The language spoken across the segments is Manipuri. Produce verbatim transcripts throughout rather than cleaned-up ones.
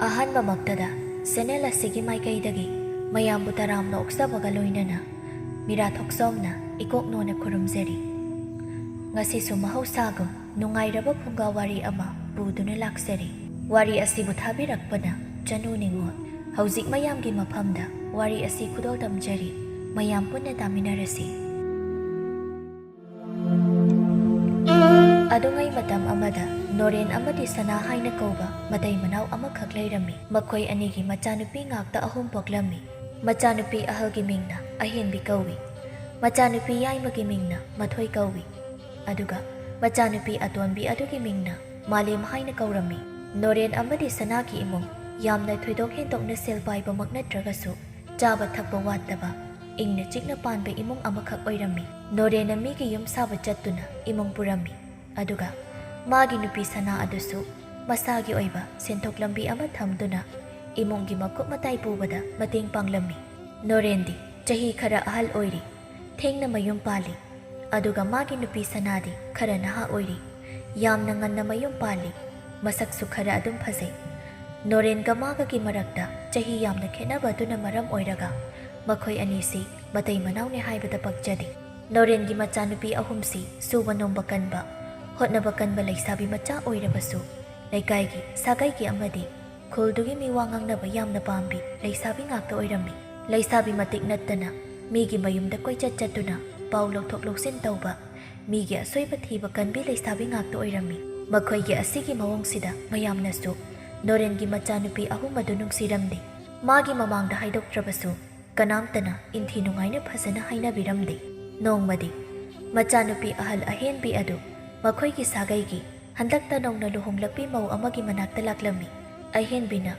ꯑꯍꯥꯟꯕꯃꯛꯇꯗ ꯆꯦꯅꯦꯜ ꯑꯁꯤꯒꯤ ꯃꯥꯏꯀꯩꯗꯒꯤ ꯃꯌꯥꯝꯕꯨ ꯇꯔꯥꯝꯅ ꯑꯣꯛꯆꯕꯒ ꯂꯣꯏꯅꯅ ꯃꯤꯔꯥ ꯊꯣꯛꯆꯣꯝꯅ ꯏꯀꯣꯛ ꯅꯣꯟꯅ ꯈꯨꯔꯨꯝꯖꯔꯤ꯫ ꯉꯁꯤꯁꯨ ꯃꯍꯧꯁꯥꯒꯨꯝ ꯅꯨꯡꯉꯥꯏꯔꯕ ꯐꯨꯡꯒꯥ ꯋꯥꯔꯤ ꯑꯃ ꯄꯨꯗꯨꯅ ꯂꯥꯛꯆꯔꯤ꯫ ꯋꯥꯔꯤ ꯑꯁꯤꯕꯨ ꯊꯥꯕꯤꯔꯛꯄꯅ ꯆꯅꯨ ꯅꯤꯉꯣꯜ꯫ ꯍꯧꯖꯤꯛ ꯃꯌꯥꯝꯒꯤ ꯃꯐꯝꯗ ꯋꯥꯔꯤ ꯑꯁꯤ ꯈꯨꯗꯣꯜ ꯇꯝꯖꯔꯤ꯫ ꯃꯌꯥꯝ ꯄꯨꯟꯅ ꯇꯥꯃꯤꯟꯅꯔꯁꯤ꯫ ꯑꯗꯨꯉꯩ ꯃꯇꯝ ꯑꯃꯗ ꯅꯣꯔꯦꯟ ꯑꯃꯗꯤ ꯁꯅꯥ ꯍꯥꯏꯅ ꯀꯧꯕ ꯃꯇꯩ ꯃꯅꯥꯎ ꯑꯃꯈꯛ ꯂꯩꯔꯝꯃꯤ꯫ ꯃꯈꯣꯏ ꯑꯅꯤꯒꯤ ꯃꯆꯥꯅꯨꯄꯤ ꯉꯥꯛꯇ ꯑꯍꯨꯝ ꯄꯣꯛꯂꯝꯃꯤ꯫ ꯃꯆꯥꯅꯨꯄꯤ ꯑꯍꯜꯒꯤ ꯃꯤꯡꯅ ꯑꯍꯦꯟꯕꯤ ꯀꯧꯏ꯫ ꯃꯆꯥꯅꯨꯄꯤ ꯌꯥꯏꯃꯒꯤ ꯃꯤꯡꯅ ꯃꯊꯣꯏ ꯀꯧꯏ꯫ ꯑꯗꯨꯒ ꯃꯆꯥꯅꯨꯄꯤ ꯑꯇꯣꯟꯕꯤ ꯑꯗꯨꯒꯤ ꯃꯤꯡꯅ ꯃꯥꯂꯦꯝ ꯍꯥꯏꯅ ꯀꯧꯔꯝꯃꯤ꯫ ꯅꯣꯔꯦꯟ ꯑꯃꯗꯤ ꯁꯅꯥꯒꯤ ꯏꯃꯨꯡ ꯌꯥꯝꯅ ꯊꯣꯏꯗꯣꯛ ꯍꯦꯟꯗꯣꯛꯅ ꯁꯦꯜ ꯄꯥꯏꯕꯃꯛ ꯅꯠꯇ꯭ꯔꯒꯁꯨ, ꯆꯥꯕ ꯊꯛꯄ ꯋꯥꯠꯇꯕ, ꯏꯪꯅ ꯆꯤꯛꯅ ꯄꯥꯟꯕ ꯏꯃꯨꯡ ꯑꯃꯈꯛ ꯑꯣꯏꯔꯝꯃꯤ꯫ ꯅꯣꯔꯦꯟꯅ ꯃꯤꯒꯤ ꯌꯨꯝ ꯁꯥꯕ ꯆꯠꯇꯨꯅ ꯏꯃꯨꯡ ꯄꯨꯔꯝꯃꯤ꯫ ꯑꯗꯨꯒ ꯃꯥꯒꯤ ꯅꯨꯄꯤ ꯁꯅꯥ ꯑꯗꯨꯁꯨ ꯃꯁꯥꯒꯤ ꯑꯣꯏꯕ ꯁꯦꯟꯊꯣꯛ ꯂꯝꯕꯤ ꯑꯃ ꯊꯝꯗꯨꯅ ꯏꯃꯨꯡꯒꯤ ꯃꯀꯨꯞ ꯃꯇꯥꯏ ꯄꯨꯕꯗ ꯃꯇꯦꯡ ꯄꯥꯡꯂꯝꯃꯤ꯫ ꯅꯣꯔꯦꯟꯗꯤ ꯆꯍꯤ ꯈꯔ ꯑꯍꯜ ꯑꯣꯏꯔꯤ, ꯊꯦꯡꯅ ꯃꯌꯨꯝ ꯄꯥꯜꯂꯤ꯫ ꯑꯗꯨꯒ ꯃꯥꯒꯤ ꯅꯨꯄꯤ ꯁꯅꯥꯗꯤ ꯈꯔ ꯅꯍꯥ ꯑꯣꯏꯔꯤ, ꯌꯥꯝꯅ ꯉꯟꯅ ꯃꯌꯨꯝ ꯄꯥꯜꯂꯤ, ꯃꯁꯛꯁꯨ ꯈꯔ ꯑꯗꯨꯝ ꯐꯖꯩ꯫ ꯅꯣꯔꯦꯟꯒ ꯃꯥꯒꯒꯤ ꯃꯔꯛꯇ ꯆꯍꯤ ꯌꯥꯝꯅ ꯈꯦꯠꯅꯕ ꯑꯗꯨꯅ ꯃꯔꯝ ꯑꯣꯏꯔꯒ ꯃꯈꯣꯏ ꯑꯅꯤꯁꯤ ꯃꯇꯩ ꯃꯅꯥꯎꯅꯤ ꯍꯥꯏꯕꯗ ꯄꯛꯆꯗꯦ꯫ ꯅꯣꯔꯦꯟꯒꯤ ꯃꯆꯥꯅꯨꯄꯤ ꯑꯍꯨꯝꯁꯤ ꯁꯨꯕ ꯅꯣꯝꯕ ꯀꯟꯕ, ꯍꯣꯠꯅꯕ ꯀꯟꯕ ꯂꯩꯁꯥꯕꯤ ꯃꯆꯥ ꯑꯣꯏꯔꯕꯁꯨ, ꯂꯩꯀꯥꯏꯒꯤ, ꯁꯥꯒꯩꯒꯤ ꯑꯃꯗꯤ ꯈꯨꯜꯗꯨꯒꯤ ꯃꯤꯋꯥ ꯉꯥꯡꯅꯕ ꯌꯥꯝꯅ ꯄꯥꯝꯕꯤ ꯂꯩꯁꯥꯕꯤ ꯉꯥꯛꯇ ꯑꯣꯏꯔꯝꯃꯤ꯫ ꯂꯩꯁꯥꯕꯤ ꯃꯇꯤꯛ ꯅꯠꯇꯅ ꯃꯤꯒꯤ ꯃꯌꯨꯝꯗ ꯀꯣꯏꯆꯠ ꯆꯠꯇꯨꯅ ꯄꯥꯎ ꯂꯧꯊꯣꯛ ꯂꯧꯁꯤꯟ ꯇꯧꯕ, ꯃꯤꯒꯤ ꯑꯁꯣꯏꯕ ꯊꯤꯕ ꯀꯟꯕꯤ ꯂꯩꯁꯥꯕꯤ ꯉꯥꯛꯇ ꯑꯣꯏꯔꯝꯃꯤ꯫ ꯃꯈꯣꯏꯒꯤ ꯑꯁꯤꯒꯤ ꯃꯑꯣꯡꯁꯤꯗ ꯃꯌꯥꯝꯅꯁꯨ ꯅꯣꯔꯦꯟꯒꯤ ꯃꯆꯥꯅꯨꯄꯤ ꯑꯍꯨꯝ ꯑꯗꯨ ꯅꯨꯡꯁꯤꯔꯝꯗꯦ꯫ ꯃꯥꯒꯤ ꯃꯃꯥꯡꯗ ꯍꯥꯏꯗꯣꯛꯇ꯭ꯔꯕꯁꯨ, ꯀꯅꯥꯝꯇꯅ ꯏꯟꯊꯤ ꯅꯨꯡꯉꯥꯏꯅ ꯐꯖꯅ ꯍꯥꯏꯅꯕꯤꯔꯝꯗꯦ꯫ ꯅꯣꯡꯃꯗꯤ ꯃꯆꯥꯅꯨꯄꯤ ꯑꯍꯜ ꯑꯍꯦꯟꯕꯤ ꯑꯗꯨ ꯃꯈꯣꯏꯒꯤ ꯁꯥꯒꯩꯒꯤ ꯍꯟꯗꯛꯇ ꯅꯧꯅ ꯂꯨꯍꯣꯡꯂꯛꯄꯤ ꯃꯧ ꯑꯃꯒꯤ ꯃꯅꯥꯛꯇ ꯂꯥꯛꯂꯝꯃꯤ꯫ ꯑꯍꯦꯟꯕꯤꯅ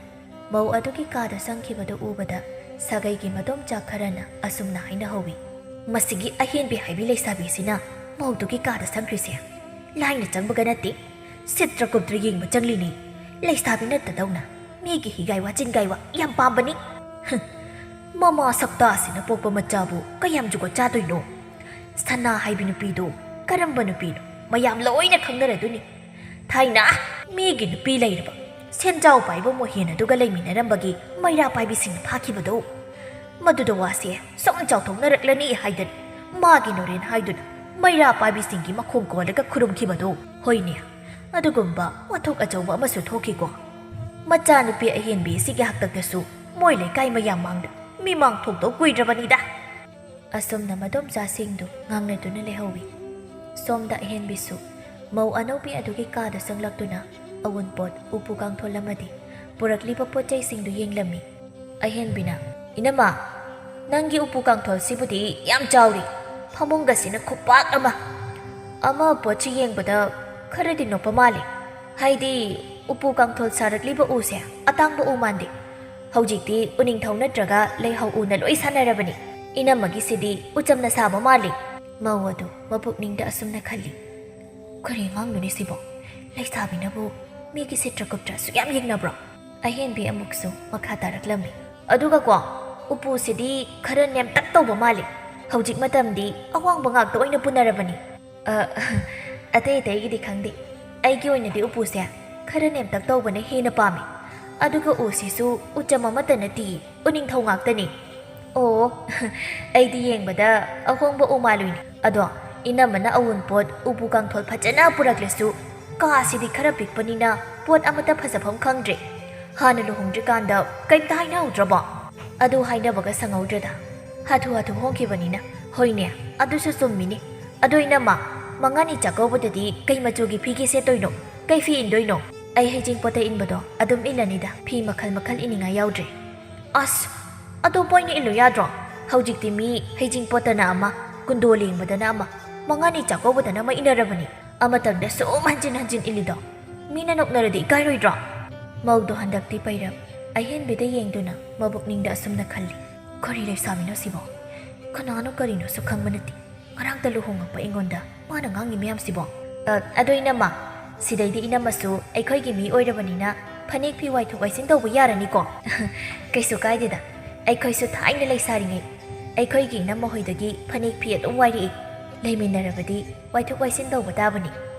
ꯃꯧ ꯑꯗꯨꯒꯤ ꯀꯥꯗ ꯆꯪꯈꯤꯕꯗꯨ ꯎꯕꯗ, ꯁꯥꯒꯩꯒꯤ ꯃꯗꯣꯝꯆꯥ ꯈꯔꯅ ꯑꯁꯨꯝꯅ ꯍꯥꯏꯅꯍꯧꯋꯤ, "ꯃꯁꯤꯒꯤ ꯑꯍꯦꯟꯕꯤ ꯍꯥꯏꯕꯤ ꯂꯩꯁꯥꯕꯤꯁꯤꯅ ꯃꯧꯗꯨꯒꯤ ꯀꯥꯗ ꯆꯪꯈ꯭ꯔꯤꯁꯦ ꯂꯥꯏꯅ ꯆꯪꯕꯒ ꯅꯠꯇꯦ, ꯁꯤꯠꯇ꯭ꯔ ꯀꯨꯞꯇ꯭ꯔ ꯌꯦꯡꯕ ꯆꯪꯂꯤꯅꯤ꯫ ꯂꯩꯁꯥꯕꯤ ꯅꯠꯇꯗꯧꯅ ꯃꯤꯒꯤ ꯍꯤꯒꯥꯏ ꯋꯥ ꯆꯤꯟꯒꯥꯏ ꯋꯥ ꯌꯥꯝ ꯄꯥꯝꯕꯅꯤ꯫ ꯍꯝ, ꯃꯃꯥ ꯁꯛꯇꯥꯁꯤꯅ ꯄꯣꯛꯄ ꯃꯆꯥꯕꯨ ꯀꯌꯥꯝ ꯖꯨꯒꯣꯠ ꯆꯥꯗꯣꯏꯅꯣ? ꯁꯅꯥ ꯍꯥꯏꯕꯤ ꯅꯨꯄꯤꯗꯨ ꯀꯔꯝꯕ ꯅꯨꯄꯤꯅꯣ ꯃꯌꯥꯝ ꯂꯣꯏꯅ ꯈꯪꯅꯔꯗꯨꯅꯤ꯫ ꯊꯥꯏꯅ ꯃꯤꯒꯤ ꯅꯨꯄꯤ ꯂꯩꯔꯕ ꯁꯦꯟꯖꯥꯎ ꯄꯥꯏꯕ ꯃꯣꯍꯦꯟ ꯑꯗꯨꯒ ꯂꯩꯃꯤꯟꯅꯔꯝꯕꯒꯤ ꯃꯩꯔꯥ ꯄꯥꯏꯕꯤꯁꯤꯡꯅ ꯐꯥꯈꯤꯕꯗꯣ꯫ ꯃꯗꯨꯗ ꯋꯥꯁꯦ ꯁꯨꯝ ꯆꯥꯎꯊꯣꯛꯅꯔꯛꯂꯅꯤ ꯍꯥꯏꯗꯅ ꯃꯥꯒꯤ ꯅꯣꯔꯦꯟ ꯍꯥꯏꯗꯨꯅ ꯃꯩꯔꯥ ꯄꯥꯏꯕꯤꯁꯤꯡꯒꯤ ꯃꯈꯣꯡ ꯀꯣꯜꯂꯒ ꯈꯨꯔꯨꯝꯈꯤꯕꯗꯣ꯫ ꯍꯣꯏꯅꯦ, ꯑꯗꯨꯒꯨꯝꯕ ꯋꯥꯊꯣꯛ ꯑꯆꯧꯕ ꯑꯃꯁꯨ ꯊꯣꯛꯈꯤꯀꯣ꯫ ꯃꯆꯥꯅꯨꯄꯤ ꯑꯍꯦꯟꯕꯤ ꯑꯁꯤꯒꯤ ꯍꯥꯛꯇꯛꯇꯁꯨ ꯃꯣꯏ ꯂꯩꯀꯥꯏ ꯃꯌꯥꯝ ꯃꯥꯡꯗ ꯃꯤꯃꯥꯡ ꯊꯣꯛꯇꯧ ꯀꯨꯏꯗ꯭ꯔꯕꯅꯤꯗ꯫ ꯑꯁꯨꯝꯅ ꯃꯗꯣꯝꯆꯥꯁꯤꯡꯗꯨ ꯉꯥꯡꯅꯗꯨꯅ ꯂꯩꯍꯧꯏ꯫ ꯁꯣꯝꯗ ꯑꯍꯦꯟꯕꯤꯁꯨ ꯃꯧ ꯑꯅꯧꯕꯤ ꯑꯗꯨꯒꯤ ꯀꯥꯗ ꯆꯪꯂꯛꯇꯨꯅ ꯑꯋꯨꯟꯄꯣꯠ ꯎꯄꯨ ꯀꯥꯡꯊꯣꯜ ꯑꯃꯗꯤ ꯄꯨꯔꯛꯂꯤꯕ ꯄꯣꯠ ꯆꯩꯁꯤꯡꯗꯨ ꯌꯦꯡꯂꯝꯃꯤ꯫ ꯑꯍꯦꯟꯕꯤꯅ, "ꯏꯅꯝꯃ, ꯅꯪꯒꯤ ꯎꯄꯨ ꯀꯥꯡꯊꯣꯜꯁꯤꯕꯨꯗꯤ ꯌꯥꯝ ꯆꯥꯎꯔꯤ, ꯐꯃꯨꯡꯒꯁꯤꯅ ꯈꯨꯄꯥꯛ ꯑꯃ꯫ ꯑꯃ ꯄꯣꯠꯁꯤ ꯌꯦꯡꯕꯗ ꯈꯔꯗꯤ ꯅꯣꯞꯄ ꯃꯥꯜꯂꯤ꯫ ꯍꯥꯏꯗꯤ ꯎꯄꯨ ꯀꯥꯡꯊꯣꯜ ꯁꯥꯔꯛꯂꯤꯕ ꯎꯁꯦ ꯑꯇꯥꯡꯕ ꯎ ꯃꯥꯟꯗꯦ꯫ ꯍꯧꯖꯤꯛꯇꯤ ꯎꯅꯤꯡꯊꯧ ꯅꯠꯇ꯭ꯔꯒ ꯂꯩꯍꯧ ꯎꯅ ꯂꯣꯏ ꯁꯥꯟꯅꯔꯕꯅꯤ꯫ ꯏꯅꯝꯃꯒꯤꯁꯤꯗꯤ ꯎꯆꯝꯅ ꯁꯥꯕ ꯃꯥꯜꯂꯤ꯫" ꯃꯧ ꯑꯗꯨ ꯃꯄꯨꯛꯅꯤꯡꯗ ꯑꯁꯨꯝꯅ ꯈꯜꯂꯤ, "ꯀꯔꯤ ꯑꯉꯥꯡꯅꯣꯅꯦ ꯁꯤꯕꯣ? ꯂꯩꯁꯥꯕꯤꯅꯕꯨ ꯃꯤꯒꯤ ꯁꯤꯠꯇ꯭ꯔ ꯀꯨꯞꯇ꯭ꯔ ꯑꯁꯨꯛ ꯌꯥꯝ ꯌꯦꯡꯅꯕ꯭ꯔꯣ?" ꯑꯍꯦꯟꯕꯤ ꯑꯃꯨꯛꯁꯨ ꯃꯈꯥ ꯇꯥꯔꯛꯂꯝꯃꯤ, "ꯑꯗꯨꯒꯀꯣ, ꯎꯄꯨꯁꯤꯗꯤ ꯈꯔ ꯅꯦꯝꯇꯛ ꯇꯧꯕ ꯃꯥꯜꯂꯤ꯫ ꯍꯧꯖꯤꯛ ꯃꯇꯝꯗꯤ ꯑꯋꯥꯡꯕ ꯉꯥꯛꯇ ꯑꯣꯏꯅ ꯄꯨꯅꯔꯕꯅꯤ꯫" "ꯑ, ꯑꯇꯩ ꯑꯇꯩꯒꯤꯗꯤ ꯈꯪꯗꯦ꯫ ꯑꯩꯒꯤ ꯑꯣꯏꯅꯗꯤ ꯎꯄꯨꯁꯦ ꯈꯔ ꯅꯦꯝꯇꯛ ꯇꯧꯕꯅ ꯍꯦꯟꯅ ꯄꯥꯝꯃꯤ꯫ ꯑꯗꯨꯒ ꯎꯁꯤꯁꯨ ꯎꯆꯝ ꯑꯃꯠꯇ ꯅꯠꯇꯤꯌꯦ, ꯎꯅꯤꯡꯊꯧ ꯉꯥꯛꯇꯅꯤ꯫" "ꯑꯣ, ꯑꯩꯗꯤ ꯌꯦꯡꯕꯗ ꯑꯍꯣꯡꯕ ꯎ ꯃꯥꯜꯂꯨꯏꯅꯦ꯫ ꯑꯗꯣ ꯏꯅꯝꯃꯅ ꯑꯋꯨꯟꯄꯣꯠ ꯎꯄꯨ ꯀꯥꯡꯊꯣꯜ ꯐꯖꯅ ꯄꯨꯔꯛꯂꯁꯨ ꯀꯥꯁꯤꯗꯤ ꯈꯔ ꯄꯤꯛꯄꯅꯤꯅ ꯄꯣꯠ ꯑꯃꯠꯇ ꯐꯖꯐꯝ ꯈꯪꯗ꯭ꯔꯦ꯫ ꯍꯥꯟꯅ ꯂꯨꯍꯣꯡꯗ꯭ꯔꯤꯀꯥꯟꯗ ꯀꯩꯝꯇ ꯍꯥꯏꯅꯍꯧꯗ꯭ꯔꯕꯣ?" "ꯑꯗꯨ ꯍꯥꯏꯅꯕꯒ ꯁꯪꯍꯧꯗ꯭ꯔꯦꯗ꯫ ꯍꯥꯊꯨ ꯍꯥꯊꯨ ꯍꯣꯡꯈꯤꯕꯅꯤꯅ꯫" "ꯍꯣꯏꯅꯦ, ꯑꯗꯨꯁꯨ ꯆꯨꯝꯃꯤꯅꯦ꯫ ꯑꯗꯣ ꯏꯅꯝꯃ, ꯃꯉꯥꯅꯤ ꯆꯥꯛꯀꯧꯕꯗꯗꯤ ꯀꯩ ꯃꯆꯨꯒꯤ ꯐꯤꯒꯦ ꯁꯦꯠꯇꯣꯏꯅꯣ? ꯀꯩ ꯐꯤ ꯏꯟꯗꯣꯏꯅꯣ?" "ꯑꯩ ꯍꯩꯖꯤꯡꯄꯣꯠꯇ ꯏꯟꯕꯗꯣ ꯑꯗꯨꯝ ꯏꯜꯂꯅꯤꯗ, ꯐꯤ ꯃꯈꯜ ꯃꯈꯜ ꯏꯅꯤꯡꯉꯥꯏ ꯌꯥꯎꯗ꯭ꯔꯦ꯫" "ꯑꯁ, ꯑꯇꯣꯞꯄ ꯑꯣꯏꯅ ꯏꯜꯂꯨ ꯌꯥꯗ꯭ꯔꯣ? ꯍꯧꯖꯤꯛꯇꯤ ꯃꯤ ꯍꯩꯖꯤꯡꯄꯣꯠꯇꯅ ꯑꯃ, ꯀꯨꯟꯗꯣ ꯂꯦꯡꯕꯗꯅ ꯑꯃ, ꯃꯉꯥꯅꯤ ꯆꯥꯛꯀꯧꯕꯗꯅ ꯑꯃ ꯏꯟꯅꯔꯕꯅꯤ꯫ ꯑꯃꯇꯪꯗ ꯁꯨꯝ ꯍꯟꯖꯤꯟ ꯍꯟꯖꯤꯟ ꯏꯜꯂꯤꯗꯣ꯫ ꯃꯤꯅ ꯅꯣꯛꯅꯔꯗꯤ ꯏꯀꯥꯏꯔꯣꯏꯗ꯭ꯔꯣ?" ꯃꯧꯗꯣ ꯍꯟꯗꯛꯇꯤ ꯄꯩꯔꯞ ꯑꯍꯦꯟꯕꯤꯗ ꯌꯦꯡꯗꯨꯅ ꯃꯕꯨꯛꯅꯤꯡꯗ ꯑꯁꯨꯝꯅ ꯈꯜꯂꯤ, "ꯀꯔꯤ ꯂꯩꯁꯥꯕꯤꯅꯣ ꯁꯤꯕꯣ? ꯀꯅꯥꯅꯣ ꯀꯔꯤꯅꯣꯁꯨ ꯈꯪꯕ ꯅꯠꯇꯦ꯫ ꯉꯔꯥꯡꯇ ꯂꯨꯍꯣꯡꯉꯛꯄ ꯑꯩꯉꯣꯟꯗ ꯃꯥꯅ ꯉꯥꯡꯉꯤ ꯃꯌꯥꯝꯁꯤꯕꯣ?" "ꯑ, ꯑꯗꯣ ꯏꯅꯝꯃ, ꯁꯤꯗꯩꯗꯤ ꯏꯅꯝꯃꯁꯨ ꯑꯩꯈꯣꯏꯒꯤ ꯃꯤ ꯑꯣꯏꯔꯕꯅꯤꯅ ꯐꯅꯦꯛ ꯐꯤ ꯋꯥꯏꯊꯣꯛ ꯋꯥꯏꯁꯤꯟ ꯇꯧꯕ ꯌꯥꯔꯅꯤꯀꯣ?" "ꯀꯩꯁꯨ ꯀꯥꯏꯗꯦꯗ꯫ ꯑꯩꯈꯣꯏꯁꯨ ꯊꯥꯏꯅ ꯂꯩꯁꯥꯔꯤꯉꯩ ꯑꯩꯈꯣꯏꯒꯤ ꯏꯅꯝꯃ ꯍꯣꯏꯗꯒꯤ ꯐꯅꯦꯛ ꯐꯤ ꯑꯗꯨꯝ ꯋꯥꯏꯔꯛꯏ꯫ ꯂꯩꯃꯤꯟꯅꯔꯕꯗꯤ ꯋꯥꯏꯊꯣꯛ ꯋꯥꯏꯁꯤꯟ ꯇꯧꯕ ꯇꯥꯕꯅꯤ꯫"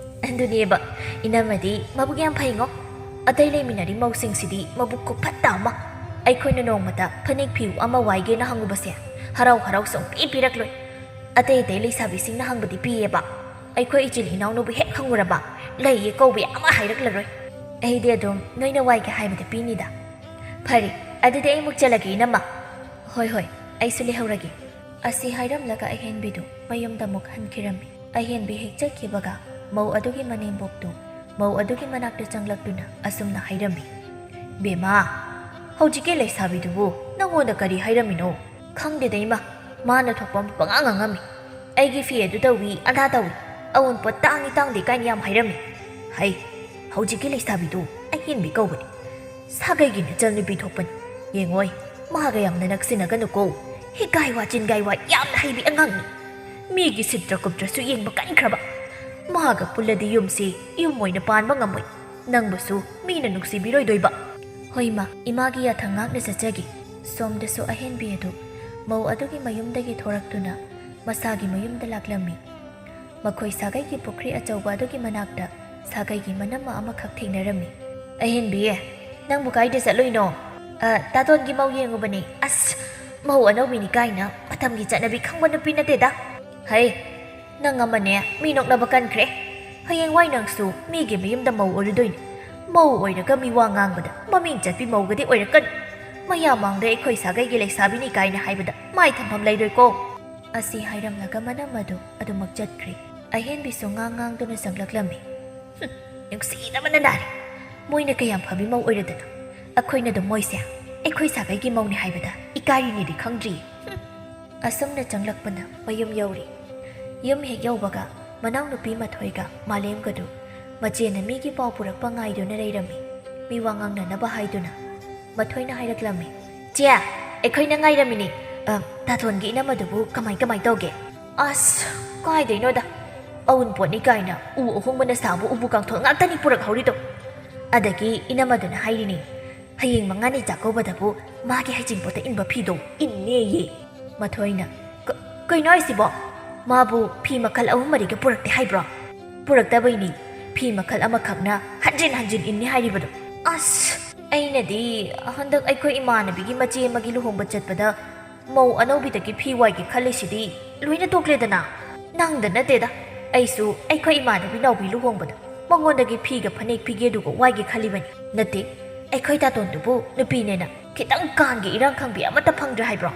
"ꯑꯗꯨꯅꯦꯕ, ꯏꯅꯝꯃꯗꯤ ꯃꯕꯨꯛ ꯌꯥꯝ ꯐꯩꯉꯣ꯫ ꯑꯇꯩ ꯂꯩꯃꯤꯟꯅꯔꯤ ꯃꯧꯁꯤꯡꯁꯤꯗꯤ ꯃꯕꯨꯛ ꯈꯨꯐꯠꯇ ꯑꯃ꯫ ꯑꯩꯈꯣꯏꯅ ꯅꯣꯡꯃꯇ ꯐꯅꯦꯛ ꯐꯤꯌꯨ ꯑꯃ ꯋꯥꯏꯒꯦꯅ ꯍꯪꯉꯨꯕꯁꯦ ꯍꯔꯥꯎ ꯍꯔꯥꯎ ꯁꯨꯡꯄꯤ ꯄꯤꯔꯛꯂꯣꯏ꯫ ꯑꯇꯩ ꯑꯇꯩ ꯂꯩꯁꯥꯕꯤꯁꯤꯡꯅ ꯍꯪꯕꯗꯤ ꯄꯤꯌꯦꯕ꯫ ꯑꯩꯈꯣꯏ ꯏꯆꯤꯜ ꯏꯅꯥꯎꯅꯕꯨ ꯍꯦꯛ ꯍꯪꯉꯨꯔꯕ ꯂꯩꯌꯦ ꯀꯧꯕ ꯑꯃ ꯍꯥꯏꯔꯛꯂꯔꯣꯏ꯫ ꯑꯩꯗꯤ ꯑꯗꯨꯝ ꯅꯣꯏꯅ ꯋꯥꯏꯒꯦ ꯍꯥꯏꯕꯗ ꯄꯤꯅꯤꯗ꯫ ꯐꯔꯦ, ꯑꯗꯨꯗꯤ ꯑꯩ ꯑꯃꯨꯛ ꯆꯠꯂꯒꯦ ꯏꯅꯝꯃ꯫ ꯍꯣꯏ ꯍꯣꯏ, ꯑꯩꯁꯨ ꯂꯩꯍꯧꯔꯒꯦ꯫ ꯑꯁꯤ ꯍꯥꯏꯔꯝꯂꯒ ꯑꯍꯦꯟꯕꯤꯗꯨ ꯃꯌꯨꯝꯗ ꯑꯃꯨꯛ ꯍꯟꯈꯤꯔꯝꯃꯤ꯫ ꯑꯍꯦꯟꯕꯤ ꯍꯦꯛ ꯆꯠꯈꯤꯕꯒ ꯃꯧ ꯑꯗꯨꯒꯤ ꯃꯅꯦꯝꯕꯣꯛꯇꯨ ꯃꯧ ꯑꯗꯨꯒꯤ ꯃꯅꯥꯛꯇ ꯆꯪꯂꯛꯇꯨꯅ ꯑꯁꯨꯝꯅ ꯍꯥꯏꯔꯝꯃꯤ, "ꯕꯦꯝꯃ, ꯍꯧꯖꯤꯛꯀꯤ ꯂꯩꯁꯥꯕꯤꯗꯨꯕꯨ ꯅꯪꯉꯣꯟꯗ ꯀꯔꯤ ꯍꯥꯏꯔꯝꯃꯤꯅꯣ?" "ꯈꯪꯗꯦꯗ ꯏꯃꯥ, ꯃꯥꯅ ꯊꯣꯛꯄ ꯑꯃ ꯄꯉꯥꯡ ꯉꯥꯡꯉꯝꯃꯤ꯫ ꯑꯩꯒꯤ ꯐꯤ ꯑꯗꯨ ꯇꯧꯏ, ꯑꯗꯥ ꯇꯧꯏ, ꯑꯋꯨꯟꯄꯣꯠ ꯇꯥꯡꯏ ꯇꯥꯡꯗꯦ ꯀꯥꯏꯅ ꯌꯥꯝ ꯍꯥꯏꯔꯝꯃꯤ꯫ ꯍꯩ, ꯍꯧꯖꯤꯛꯀꯤ ꯂꯩꯁꯥꯕꯤꯗꯨ ꯑꯍꯦꯟꯕꯤ ꯀꯧꯕꯅꯤ꯫ ꯁꯥꯒꯩꯒꯤ ꯅꯆꯜꯅꯨꯄꯤ ꯊꯣꯛꯄꯅꯤ꯫ ꯌꯦꯡꯉꯣꯏ, ꯃꯥꯒ ꯌꯥꯝꯅ ꯅꯛꯁꯤꯟꯅꯒꯅꯨꯀꯣ꯫ ꯍꯤꯒꯥꯏ ꯋꯥ ꯆꯤꯟꯒꯥꯏ ꯋꯥ ꯌꯥꯝꯅ ꯍꯩꯕꯤ ꯑꯉꯥꯡꯅꯤ꯫ ꯃꯤꯒꯤ ꯁꯤꯠꯇ꯭ꯔ ꯀꯨꯞꯇ꯭ꯔꯁꯨ ꯌꯦꯡꯕ ꯀꯟꯈ꯭ꯔꯕ꯫ ꯃꯥꯒ ꯄꯨꯜꯂꯗꯤ ꯌꯨꯝꯁꯤ ꯌꯨꯝ ꯑꯣꯏꯅ ꯄꯥꯟꯕ ꯉꯝꯃꯣꯏ꯫ ꯅꯪꯕꯨꯁꯨ ꯃꯤꯅ ꯅꯨꯡꯁꯤꯕꯤꯔꯣꯏꯗꯣꯏꯕ꯫" ꯍꯣꯏ ꯃꯥ, ꯏꯃꯥꯒꯤ ꯌꯥꯊꯪ ꯉꯥꯛꯅ ꯆꯠꯆꯒꯦ꯫ ꯁꯣꯝꯗꯁꯨ ꯑꯍꯦꯟꯕꯤ ꯑꯗꯨ ꯃꯧ ꯑꯗꯨꯒꯤ ꯃꯌꯨꯝꯗꯒꯤ ꯊꯣꯔꯛꯇꯨꯅ ꯃꯁꯥꯒꯤ ꯃꯌꯨꯝꯗ ꯂꯥꯛꯂꯝꯃꯤ꯫ ꯃꯈꯣꯏ ꯁꯥꯒꯩꯒꯤ ꯄꯨꯈ꯭ꯔꯤ ꯑꯆꯧꯕ ꯑꯗꯨꯒꯤ ꯃꯅꯥꯛꯇ ꯁꯥꯒꯩꯒꯤ ꯃꯅꯝꯃ ꯑꯃꯈꯛ ꯊꯦꯡꯅꯔꯝꯃꯤ꯫ "ꯑꯍꯦꯟꯕꯤ, ꯅꯪꯕꯨ ꯀꯥꯏꯗ ꯆꯠꯂꯨꯏꯅꯣ?" "ꯑ, ꯇꯥꯇꯣꯟꯒꯤ ꯃꯧ ꯌꯦꯡꯉꯨꯕꯅꯦ꯫ ꯑꯁ, ꯃꯧ ꯑꯅꯧꯕꯤꯅꯤ ꯀꯥꯏꯅ ꯃꯇꯝꯒꯤ ꯆꯠꯅꯕꯤ ꯈꯪꯕ ꯅꯨꯄꯤ ꯅꯠꯇꯦꯗ꯫" "ꯍꯩ, ꯅꯪ ꯑꯃꯅꯦ, ꯃꯤ ꯅꯣꯛꯅꯕ ꯀꯟꯈ꯭ꯔꯦ꯫ ꯍꯌꯦꯡꯋꯥꯏ ꯅꯪꯁꯨ ꯃꯤꯒꯤ ꯃꯌꯨꯝꯗ ꯃꯧ ꯑꯣꯏꯔꯨꯗꯣꯏꯅꯤ꯫ ꯃꯧ ꯑꯣꯏꯔꯒ ꯃꯤ ꯋꯥ ꯉꯥꯡꯕꯗ ꯃꯃꯤꯡ ꯆꯠꯄꯤ ꯃꯧꯒꯗꯤ ꯑꯣꯏꯔꯛꯀꯅꯨ꯫ ꯃꯌꯥꯝ ꯃꯥꯡꯗ ꯑꯩꯈꯣꯏ ꯁꯥꯒꯩꯒꯤ ꯂꯩꯁꯥꯕꯤꯅꯤ ꯀꯥꯏꯅ ꯍꯥꯏꯕꯗ ꯃꯥꯏ ꯊꯝꯐꯝ ꯂꯩꯔꯣꯏꯀꯣ꯫" ꯑꯁꯤ ꯍꯥꯏꯔꯝꯂꯒ ꯃꯅꯝ ꯑꯗꯨ ꯑꯗꯨꯃꯛ ꯆꯠꯈ꯭ꯔꯦ꯫ ꯑꯍꯦꯟꯕꯤꯁꯨ ꯉꯥꯡ ꯉꯥꯡꯗꯨꯅ ꯆꯪꯂꯛꯂꯝꯃꯤ꯫ "ꯍꯨꯝ, ꯅꯨꯡꯁꯤꯗꯕꯅ ꯅꯥꯔꯦ꯫ ꯃꯣꯏꯅ ꯀꯌꯥꯝ ꯐꯕꯤ ꯃꯧ ꯑꯣꯏꯔꯗꯅ ꯑꯩꯈꯣꯏꯅ ꯑꯗꯨꯝ ꯃꯣꯏꯁꯦ ꯑꯩꯈꯣꯏ ꯁꯥꯒꯩꯒꯤ ꯃꯧꯅꯤ ꯍꯥꯏꯕꯗ ꯏꯀꯥꯏꯔꯤꯅꯤꯗꯤ ꯈꯪꯗ꯭ꯔꯤ꯫" ꯍꯨꯝ꯫ ꯑꯁꯨꯝꯅ ꯆꯪꯂꯛꯄꯅ ꯃꯌꯨꯝ ꯌꯧꯔꯦ꯫ ꯌꯨꯝ ꯍꯦꯛ ꯌꯧꯕꯒ ꯃꯅꯥꯎꯅꯨꯄꯤ ꯃꯊꯣꯏꯒ ꯃꯥꯂꯦꯝꯒꯗꯨ ꯃꯆꯦꯅ ꯃꯤꯒꯤ ꯄꯥꯎ ꯄꯨꯔꯛꯄ ꯉꯥꯏꯗꯨꯅ ꯂꯩꯔꯝꯃꯤ꯫ ꯃꯤ ꯋꯥ ꯉꯥꯡꯅꯅꯕ ꯍꯥꯏꯗꯨꯅ ꯃꯊꯣꯏꯅ ꯍꯥꯏꯔꯛꯂꯝꯃꯤ, "ꯆꯦ, ꯑꯩꯈꯣꯏꯅ ꯉꯥꯏꯔꯝꯃꯤꯅꯤ꯫ ꯑ, ꯇꯥꯇꯣꯟꯒꯤ ꯏꯅꯝꯃꯗꯨꯕꯨ ꯀꯃꯥꯏ ꯀꯃꯥꯏ ꯇꯧꯒꯦ?" "ꯑꯁ, ꯀꯥꯏꯗꯩꯅꯣꯗ꯫ ꯑꯋꯨꯟꯄꯣꯠꯅꯤ ꯀꯥꯏꯅ ꯎ ꯑꯍꯣꯡꯕꯅ ꯁꯥꯕ ꯎꯄꯨ ꯀꯥꯡꯊꯣꯜ ꯉꯥꯛꯇꯅꯤ ꯄꯨꯔꯛꯍꯧꯔꯤꯗꯣ꯫ ꯑꯗꯒꯤ ꯏꯅꯝꯃꯗꯨꯅ ꯍꯥꯏꯔꯤꯅꯤ, ꯍꯌꯦꯡ ꯃꯉꯥꯅꯤ ꯆꯥꯛꯀꯧꯕꯗꯕꯨ ꯃꯥꯒꯤ ꯍꯩꯖꯤꯡꯄꯣꯠꯇ ꯏꯟꯕ ꯐꯤꯗꯣ ꯏꯟꯅꯦꯌꯦ꯫" ꯃꯊꯣꯏꯅ, "ꯀ-, ꯀꯩꯅꯣ ꯍꯥꯏꯁꯤꯕꯣ? ꯃꯥꯕꯨ ꯐꯤ ꯃꯈꯜ ꯑꯍꯨꯝ ꯃꯔꯤꯒ ꯄꯨꯔꯛꯇꯦ ꯍꯥꯏꯕ꯭ꯔꯣ?" "ꯄꯨꯔꯛꯇꯕꯩꯅꯤ꯫ ꯐꯤ ꯃꯈꯜ ꯑꯃꯈꯛꯅ ꯍꯟꯖꯤꯟ ꯍꯟꯖꯤꯟ ꯏꯟꯅꯤ ꯍꯥꯏꯔꯤꯕꯗꯣ꯫ ꯑꯁ, ꯑꯩꯅꯗꯤ ꯍꯟꯗꯛ ꯑꯩꯈꯣꯏ ꯏꯃꯥꯟꯅꯕꯤꯒꯤ ꯃꯆꯦ ꯑꯃꯒꯤ ꯂꯨꯍꯣꯡꯕ ꯆꯠꯄꯗ ꯃꯧ ꯑꯅꯧꯕꯤꯗꯒꯤ ꯐꯤ ꯋꯥꯏꯒꯦ ꯈꯜꯂꯤꯁꯤꯗꯤ ꯂꯣꯏꯅ ꯇꯣꯛꯂꯦꯗꯅ꯫ ꯅꯪꯗ ꯅꯠꯇꯦꯗ, ꯑꯩꯁꯨ ꯑꯩꯈꯣꯏ ꯏꯃꯥꯟꯅꯕꯤ ꯅꯥꯎꯕꯤ ꯂꯨꯍꯣꯡꯕꯗ ꯃꯉꯣꯟꯗꯒꯤ ꯐꯤꯒ ꯐꯅꯦꯛ ꯐꯤꯒꯦꯗꯨꯒ ꯋꯥꯏꯒꯦ ꯈꯜꯂꯤꯕꯅꯤ꯫ ꯅꯠꯇꯦ, ꯑꯩꯈꯣꯏ ꯇꯥꯇꯣꯟꯗꯨꯕꯨ ꯅꯨꯄꯤꯅꯦꯅ ꯈꯤꯇꯪ ꯀꯥꯟꯒꯤ ꯏꯔꯥꯡ ꯈꯪꯕꯤ ꯑꯃꯠꯇ ꯐꯪꯗ꯭ꯔꯦ ꯍꯥꯏꯕ꯭ꯔꯣ?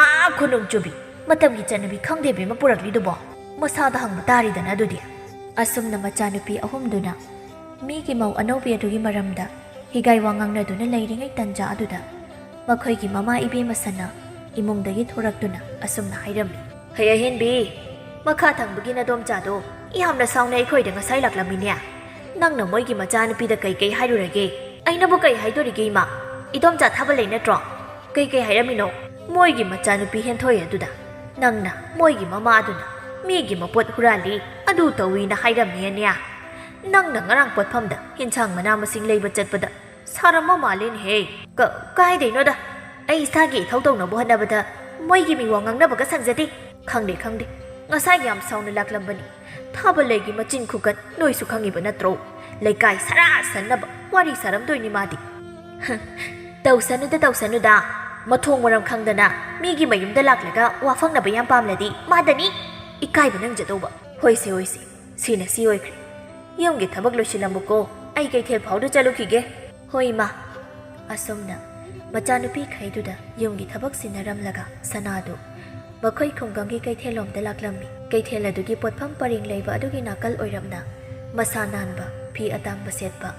ꯑꯥ ꯈꯨꯅꯨꯡ ꯆꯨꯕꯤ, ꯃꯇꯝꯒꯤ ꯆꯠꯅꯕꯤ ꯈꯪꯗꯦꯕꯤ ꯑꯃ ꯄꯨꯔꯛꯂꯤꯗꯨꯕꯣ? ꯃꯁꯥꯗ ꯍꯪꯕ ꯇꯥꯔꯤꯗꯅ ꯑꯗꯨꯗꯤ꯫ ꯑꯁꯨꯝꯅ ꯃꯆꯥꯅꯨꯄꯤ ꯑꯍꯨꯝꯗꯨꯅ ꯃꯤꯒꯤ ꯃꯧ ꯑꯅꯧꯕꯤ ꯑꯗꯨꯒꯤ ꯃꯔꯝꯗ ꯍꯤꯒꯥꯏ ꯋꯥ ꯉꯥꯡꯅꯗꯨꯅ ꯂꯩꯔꯤꯉꯩ ꯇꯟꯖꯥ ꯑꯗꯨꯗ ꯃꯈꯣꯏꯒꯤ ꯃꯃꯥ ꯏꯕꯦꯝꯃ ꯁꯅꯥ ꯏꯃꯨꯡꯗꯒꯤ ꯊꯣꯔꯛꯇꯨꯅ ꯑꯁꯨꯝꯅ ꯍꯥꯏꯔꯝꯃꯤ꯫ "ꯍꯩ ꯑꯍꯦꯟꯕꯤ, ꯃꯈꯥ ꯊꯪꯕꯒꯤ ꯅꯗꯣꯝꯆꯥꯗꯣ ꯌꯥꯝꯅ ꯁꯥꯎꯅ ꯑꯩꯈꯣꯏꯗ ꯉꯁꯥꯏ ꯂꯥꯛꯂꯝꯃꯤꯅꯦ꯫ ꯅꯪꯅ ꯃꯣꯏꯒꯤ ꯃꯆꯥꯅꯨꯄꯤꯗ ꯀꯩ ꯀꯩ ꯍꯥꯏꯔꯨꯔꯒꯦ?" "ꯑꯩꯅꯕꯨ ꯀꯩ ꯍꯥꯏꯗꯣꯔꯤꯒꯦ ꯏꯃꯥ? ꯏꯗꯣꯝꯆꯥ ꯊꯥꯕ ꯂꯩ ꯅꯠꯇ꯭ꯔꯣ? ꯀꯩ ꯀꯩ ꯍꯥꯏꯔꯝꯃꯤꯅꯣ?" "ꯃꯣꯏꯒꯤ ꯃꯆꯥꯅꯨꯄꯤ ꯍꯦꯟꯊꯣꯏ ꯑꯗꯨꯗ ꯅꯪꯅ ꯃꯣꯏꯒꯤ ꯃꯃꯥꯗꯨꯅ ꯃꯤꯒꯤ ꯃꯄꯣꯠ ꯍꯨꯔꯥꯜꯂꯤ, ꯑꯗꯨ ꯇꯧꯏꯅ ꯍꯥꯏꯔꯝꯃꯦꯅꯦ꯫ ꯅꯪꯅ ꯉꯔꯥꯡ ꯄꯣꯠꯐꯝꯗ ꯏꯟꯁꯥꯡ ꯃꯅꯥ ꯃꯁꯤꯡ ꯂꯩꯕ ꯆꯠꯄꯗ ꯁꯥꯔꯝꯕ ꯃꯥꯜꯂꯦꯅꯦꯍꯦ꯫" "ꯀ-, ꯀꯥꯏꯗꯩꯅꯣꯗ, ꯑꯩ ꯏꯁꯥꯒꯤ ꯏꯊꯧ ꯇꯧꯅꯕ ꯍꯣꯠꯅꯕꯗ ꯃꯣꯏꯒꯤ ꯃꯤꯋꯥ ꯉꯥꯡꯅꯕꯒ ꯁꯪꯖꯗꯦ꯫ ꯈꯪꯗꯦ, ꯈꯪꯗꯦ, ꯉꯁꯥꯏ ꯌꯥꯝ ꯁꯥꯎꯅ ꯂꯥꯛꯂꯝꯕꯅꯤ꯫ ꯊꯥꯕ ꯂꯩꯒꯤ ꯃꯆꯤꯟ ꯈꯨꯀꯟ ꯅꯣꯏꯁꯨ ꯈꯪꯉꯤꯕ ꯅꯠꯇ꯭ꯔꯣ? ꯂꯩꯀꯥꯏ ꯁꯔꯥ ꯁꯟꯅꯕ ꯋꯥꯔꯤ ꯁꯥꯔꯝꯗꯣꯏꯅꯤ ꯃꯥꯗꯤ꯫" "ꯍ, ꯇꯧꯁꯅꯨꯗ, ꯇꯧꯁꯅꯨꯗ꯫ ꯃꯊꯣꯡ ꯃꯔꯝ ꯈꯪꯗꯅ ꯃꯤꯒꯤ ꯃꯌꯨꯝꯗ ꯂꯥꯛꯂꯒ ꯋꯥ ꯐꯪꯅꯕ ꯌꯥꯝ ꯄꯥꯝꯂꯗꯤ ꯃꯥꯗꯅꯤ ꯏꯀꯥꯏꯕ ꯅꯪꯖꯗꯧꯕ꯫" "ꯍꯣꯏꯁꯦ, ꯍꯣꯏꯁꯦ, ꯁꯤꯅ ꯁꯤ ꯑꯣꯏꯈ꯭ꯔꯦ꯫ ꯌꯨꯝꯒꯤ ꯊꯕꯛ ꯂꯣꯏꯁꯤꯜꯂꯝꯃꯨꯀꯣ, ꯑꯩ ꯀꯩꯊꯦꯜ ꯐꯥꯎꯗ ꯆꯠꯂꯨꯈꯤꯒꯦ꯫" "ꯍꯣꯏ, ꯏꯃꯥ꯫" ꯑꯁꯨꯝꯅ ꯃꯆꯥꯅꯨꯄꯤꯈꯩꯗꯨꯗ ꯌꯨꯝꯒꯤ ꯊꯕꯛ ꯁꯤꯟꯅꯔꯝꯂꯒ ꯁꯅꯥꯗꯨ ꯃꯈꯣꯏ ꯈꯨꯡꯒꯪꯒꯤ ꯀꯩꯊꯦꯜꯂꯣꯝꯗ ꯂꯥꯛꯂꯝꯃꯤ꯫ ꯀꯩꯊꯦꯜ ꯑꯗꯨꯒꯤ ꯄꯣꯠꯐꯝ ꯄꯔꯦꯡ ꯂꯩꯕ ꯑꯗꯨꯒꯤ ꯅꯥꯀꯜ ꯑꯣꯏꯔꯞꯅ ꯃꯁꯥ ꯅꯥꯟꯕ, ꯐꯤ ꯑꯇꯥꯡꯕ ꯁꯦꯠꯄ,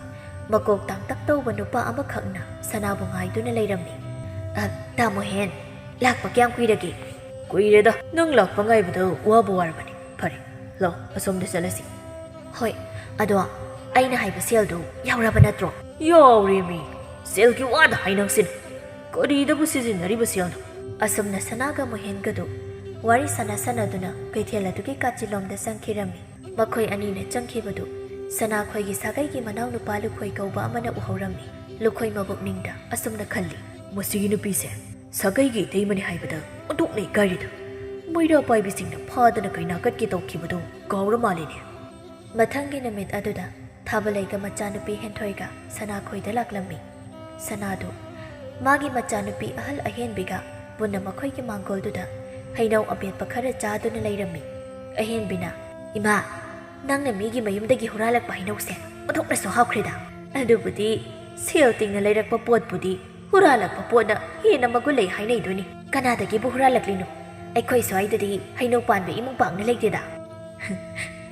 ꯃꯀꯣꯛ ꯇꯥꯡꯇꯛ ꯇꯧꯕ ꯅꯨꯄꯥ ꯑꯃꯈꯛꯅ ꯁꯅꯥꯕꯨ ꯉꯥꯏꯗꯨꯅ ꯂꯩꯔꯝꯃꯤ꯫ "ꯑ, ꯇꯥꯃꯣ ꯍꯦꯟ, ꯂꯥꯛꯄ ꯀꯌꯥꯝ ꯀꯨꯏꯔꯒꯦ?" "ꯀꯨꯏꯔꯦꯗ, ꯅꯪ ꯂꯥꯛꯄ ꯉꯥꯏꯕꯗ ꯋꯥꯕꯨ ꯋꯥꯔꯕꯅꯤ꯫ ꯐꯔꯦ, ꯂꯥꯛꯑꯣ, ꯑꯁꯣꯝꯗ ꯆꯠꯂꯁꯤ꯫" "ꯍꯣꯏ, ꯑꯗꯣ ꯑꯩꯅ ꯍꯥꯏꯕ ꯁꯦꯜꯗꯨ ꯌꯥꯎꯔꯕ ꯅꯠꯇ꯭ꯔꯣ?" "ꯌꯥꯎꯔꯦꯃꯤ, ꯁꯦꯜꯒꯤ ꯋꯥꯗ ꯍꯥꯏ ꯅꯪꯁꯤꯅ꯫ ꯀꯔꯤꯗꯕꯨ ꯁꯤꯖꯤꯟꯅꯔꯤꯕ ꯁꯦꯜꯅꯣ?" ꯑꯁꯨꯝꯅ ꯁꯅꯥꯒ ꯃꯣꯍꯦꯟꯒꯗꯨ ꯋꯥꯔꯤ ꯁꯥꯟꯅ ꯁꯥꯟꯅꯗꯨꯅ ꯀꯩꯊꯦꯜ ꯑꯗꯨꯒꯤ ꯀꯥꯆꯤꯜꯂꯣꯝꯗ ꯆꯪꯈꯤꯔꯝꯃꯤ꯫ ꯃꯈꯣꯏ ꯑꯅꯤꯅ ꯆꯪꯈꯤꯕꯗꯨ ꯁꯅꯥꯈꯣꯏꯒꯤ ꯁꯥꯒꯩꯒꯤ ꯃꯅꯥꯎꯅꯨꯄꯥ ꯂꯨꯈꯣꯏ ꯀꯧꯕ ꯑꯃꯅ ꯎꯍꯧꯔꯝꯃꯤ꯫ ꯂꯨꯈꯣꯏ ꯃꯕꯨꯛꯅꯤꯡꯗ ꯑꯁꯨꯝꯅ ꯈꯜꯂꯤ, "ꯃꯁꯤꯒꯤ ꯅꯨꯄꯤꯁꯦ ꯁꯥꯒꯩꯒꯤ ꯏꯇꯩꯃꯅꯤ ꯍꯥꯏꯕꯗ ꯑꯣꯟꯊꯣꯛꯅ ꯏꯀꯥꯏꯔꯤꯗ꯫ ꯃꯩꯔꯥ ꯄꯥꯏꯕꯤꯁꯤꯡꯅ ꯐꯥꯗꯅ ꯀꯩꯅꯥ ꯀꯠꯀꯦ ꯇꯧꯈꯤꯕꯗꯨ ꯀꯥꯎꯔ ꯃꯥꯜꯂꯤꯅꯦ꯫ ꯃꯊꯪꯒꯤ ꯅꯨꯃꯤꯠ ꯑꯗꯨꯗ ꯊꯥꯕꯂꯩꯒ ꯃꯆꯥꯅꯨꯄꯤ ꯍꯦꯟꯊꯣꯏꯒ ꯁꯅꯥꯈꯣꯏꯗ ꯂꯥꯛꯂꯝꯃꯤ꯫ ꯁꯅꯥꯗꯨ ꯃꯥꯒꯤ ꯃꯆꯥꯅꯨꯄꯤ ꯑꯍꯜ ꯑꯍꯦꯟꯕꯤꯒ ꯄꯨꯟꯅ ꯃꯈꯣꯏꯒꯤ ꯃꯥꯡꯒꯣꯜꯗꯨꯗ ꯍꯩꯅꯧ ꯑꯃꯦꯠꯄ ꯈꯔ ꯆꯥꯗꯨꯅ ꯂꯩꯔꯝꯃꯤ꯫ ꯑꯍꯦꯟꯕꯤꯅ, "ꯏꯃꯥ, ꯅꯪꯅ ꯃꯤꯒꯤ ꯃꯌꯨꯝꯗꯒꯤ ꯍꯨꯔꯥꯜꯂꯛꯄ ꯍꯩꯅꯧꯁꯦ ꯑꯣꯟꯊꯣꯛꯅꯁꯨ ꯍꯥꯎꯈ꯭ꯔꯦꯗ꯫ ꯑꯗꯨꯕꯨꯗꯤ ꯁꯦꯜ ꯇꯤꯡꯅ ꯂꯩꯔꯛꯄ ꯄꯣꯠꯄꯨꯗꯤ ꯍꯨꯔꯥꯜꯂꯛꯄ ꯄꯣꯠꯅ ꯍꯦꯟꯅ ꯃꯒꯨꯟ ꯂꯩ ꯍꯥꯏꯅꯩꯗꯨꯅꯤ꯫ ꯀꯅꯥꯗꯒꯤꯕꯨ ꯍꯨꯔꯥꯜꯂꯛꯂꯤꯅꯣ? ꯑꯩꯈꯣꯏ ꯁ꯭ꯋꯥꯏꯗꯗꯤ ꯍꯩꯅꯧ ꯄꯥꯟꯕ ꯏꯃꯨꯡ ꯄꯥꯛꯅ ꯂꯩꯇꯦꯗ꯫"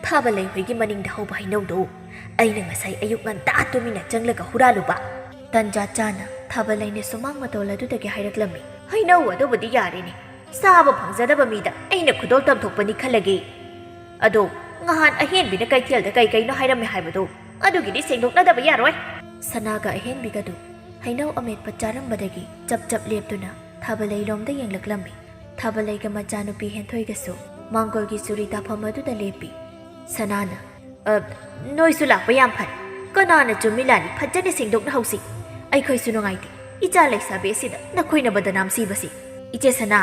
ꯊꯥꯕꯂꯩ ꯍꯣꯏꯒꯤ ꯃꯅꯤꯡꯗ ꯍꯧꯕ ꯍꯩꯅꯧꯗꯣ ꯑꯩꯅ ꯉꯁꯥꯏ ꯑꯌꯨꯛ ꯉꯟꯇꯥ ꯇꯨꯃꯤꯟꯅ ꯆꯪꯂꯒ ꯍꯨꯔꯥꯜꯂꯨꯕ꯫ ꯇꯟꯖꯥ ꯆꯥꯅ ꯊꯥꯕꯂꯩꯅ ꯁꯨꯃꯥꯡ ꯃꯇꯣꯜ ꯑꯗꯨꯗꯒꯤ ꯍꯥꯏꯔꯛꯂꯝꯃꯤ꯫ "ꯍꯩꯅꯧ ꯑꯗꯨꯕꯨꯗꯤ ꯌꯥꯔꯦꯅꯦ, ꯆꯥꯕ ꯐꯪꯖꯗꯕ ꯃꯤꯗ ꯑꯩꯅ ꯈꯨꯗꯣꯜ ꯇꯝꯊꯣꯛꯄꯅꯤ ꯈꯜꯂꯒꯦ꯫ ꯑꯗꯣ ꯉꯍꯥꯟ ꯑꯍꯦꯟꯕꯤꯅ ꯀꯩꯊꯦꯜꯗ ꯀꯩ ꯀꯩꯅꯣ ꯍꯥꯏꯔꯝꯃꯦ ꯍꯥꯏꯕꯗꯣ, ꯑꯗꯨꯒꯤꯗꯤ ꯁꯦꯡꯗꯣꯛꯅꯗꯕ ꯌꯥꯔꯣꯏ꯫" ꯁꯅꯥꯒ ꯑꯍꯦꯟꯕꯤꯒꯗꯨ ꯍꯩꯅꯧ ꯑꯃꯦꯠꯄ ꯆꯥꯔꯝꯕꯗꯒꯤ ꯆꯞ ꯆꯞ ꯂꯦꯞꯇꯨꯅ ꯊꯥꯕꯂꯩꯂꯣꯝꯗ ꯌꯦꯡꯂꯛꯂꯝꯃꯤ꯫ ꯊꯥꯕꯂꯩꯒ ꯃꯆꯥꯅꯨꯄꯤ ꯍꯦꯟꯊꯣꯏꯒꯁꯨ ꯃꯥꯡꯒꯣꯜꯒꯤ ꯆꯨꯔꯤ ꯇꯥꯐꯝ ꯑꯗꯨꯗ ꯂꯦꯞꯄꯤ꯫ ꯁꯅꯥꯅ, "ꯑ, ꯅꯣꯏꯁꯨ ꯂꯥꯛꯄ ꯌꯥꯝ ꯐꯔꯦ꯫ ꯀꯅꯥꯅ ꯆꯨꯝꯃꯤ ꯂꯥꯜꯂꯤ ꯐꯖꯅ ꯁꯦꯡꯗꯣꯛꯅꯍꯧꯁꯤ꯫ ꯑꯩꯈꯣꯏꯁꯨ ꯅꯨꯡꯉꯥꯏꯇꯦ, ꯏꯆꯥ ꯂꯩꯁꯥꯕꯤ ꯑꯁꯤꯗ ꯅꯈꯣꯏꯅ ꯕꯗꯅꯥꯝ ꯁꯤꯕꯁꯤ꯫ ꯏꯆꯦ ꯁꯅꯥ,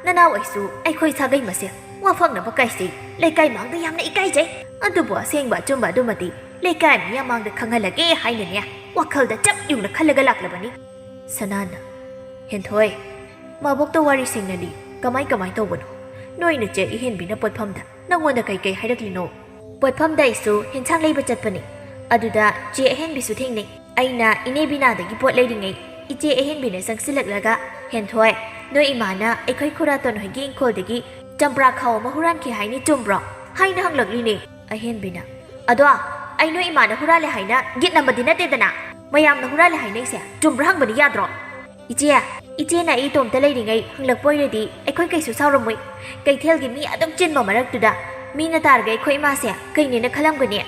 ꯅꯅꯥꯎ ꯑꯩꯁꯨ ꯑꯩꯈꯣꯏ ꯁꯥꯒꯩ ꯃꯁꯦꯜ ꯋꯥ ꯐꯪꯅꯕ ꯀꯥꯏꯁꯤ꯫ ꯂꯩꯀꯥꯏ ꯃꯥꯡꯗ ꯌꯥꯝꯅ ꯏꯀꯥꯏꯖꯩ꯫ ꯑꯗꯨꯕꯨ ꯑꯁꯦꯡꯕ ꯑꯆꯨꯝꯕ ꯑꯗꯨꯃꯗꯤ ꯂꯩꯀꯥꯏ ꯃꯤꯌꯥꯝ ꯃꯥꯡꯗ ꯈꯪꯍꯜꯂꯒꯦ ꯍꯥꯏꯅꯅꯦ ꯋꯥꯈꯜꯗ ꯆꯞ ꯌꯨꯡꯅ ꯈꯜꯂꯒ ꯂꯥꯛꯂꯕꯅꯤ꯫" ꯁꯅꯥꯅ, "ꯍꯦꯟꯊꯣꯏ, ꯃꯕꯣꯛꯇ ꯋꯥꯔꯤ ꯁꯦꯡꯅꯗꯤ ꯀꯃꯥꯏ ꯀꯃꯥꯏ ꯇꯧꯕꯅꯣ? ꯅꯣꯏ ꯅꯆꯦ ꯏꯍꯦꯟꯕꯤꯅ ꯄꯣꯠꯐꯝꯗ ꯅꯪꯉꯣꯟꯗ ꯀꯩ ꯀꯩ ꯍꯥꯏꯔꯛꯂꯤꯅꯣ?" "ꯄꯣꯠꯐꯝꯗ ꯑꯩꯁꯨ ꯍꯦꯟꯁꯥꯡ ꯂꯩꯕ ꯆꯠꯄꯅꯤ꯫ ꯑꯗꯨꯗ ꯆꯦ ꯑꯍꯦꯟꯕꯤꯁꯨ ꯊꯦꯡꯅꯩ꯫ ꯑꯩꯅ ꯏꯅꯦ ꯕꯤꯅꯥꯗꯒꯤ ꯄꯣꯠ ꯂꯩꯔꯤꯉꯩ ꯏꯆꯦ ꯑꯍꯦꯟꯕꯤꯅ ꯆꯪꯁꯤꯜꯂꯛꯂꯒ, 'ꯍꯦꯟꯊꯣꯏ, ꯅꯣꯏ ꯏꯃꯥꯅ ꯑꯩꯈꯣꯏ ꯈꯨꯔꯥꯇꯣꯟ ꯍꯣꯏꯒꯤ ꯏꯪꯈꯣꯜꯗꯒꯤ ꯆꯝꯄ꯭ꯔꯥ ꯈꯥꯎ ꯑꯃ ꯍꯨꯔꯥꯟꯈꯤ ꯍꯥꯏꯅꯤ, ꯆꯨꯝꯕ꯭ꯔꯣ?' ꯍꯥꯏꯅ ꯍꯪꯂꯛꯂꯤꯅꯦ꯫" ꯑꯍꯦꯟꯕꯤꯅ, "ꯑꯗꯣ ꯑꯩ ꯅꯣꯏ ꯏꯃꯥꯅ ꯍꯨꯔꯥꯜꯂꯦ ꯍꯥꯏꯅ ꯒꯤꯠꯅꯕꯗꯤ ꯅꯠꯇꯦꯗꯅ꯫ ꯃꯌꯥꯝꯅ ꯍꯨꯔꯥꯜꯂꯦ ꯍꯥꯏꯅꯩꯁꯦ ꯆꯨꯝꯕ꯭ꯔꯥ ꯍꯪꯕꯗꯤ ꯌꯥꯗ꯭ꯔꯣ?" "ꯏꯆꯦ, ꯏꯆꯦꯅ ꯑꯩ ꯏꯇꯣꯝꯇ ꯂꯩꯔꯤꯉꯩ ꯍꯪꯂꯛꯄ ꯑꯣꯏꯔꯗꯤ ꯑꯩꯈꯣꯏ ꯀꯩꯁꯨ ꯁꯥꯎꯔꯝꯃꯣꯏ꯫ ꯀꯩꯊꯦꯜꯒꯤ ꯃꯤ ꯑꯗꯨꯛ ꯆꯤꯟꯕ ꯃꯔꯛꯇꯨꯗ ꯃꯤꯅ ꯇꯥꯔꯒ ꯑꯩꯈꯣꯏ ꯏꯃꯥꯁꯦ ꯀꯩꯅꯦꯅ ꯈꯜꯂꯝꯒꯅꯤ꯫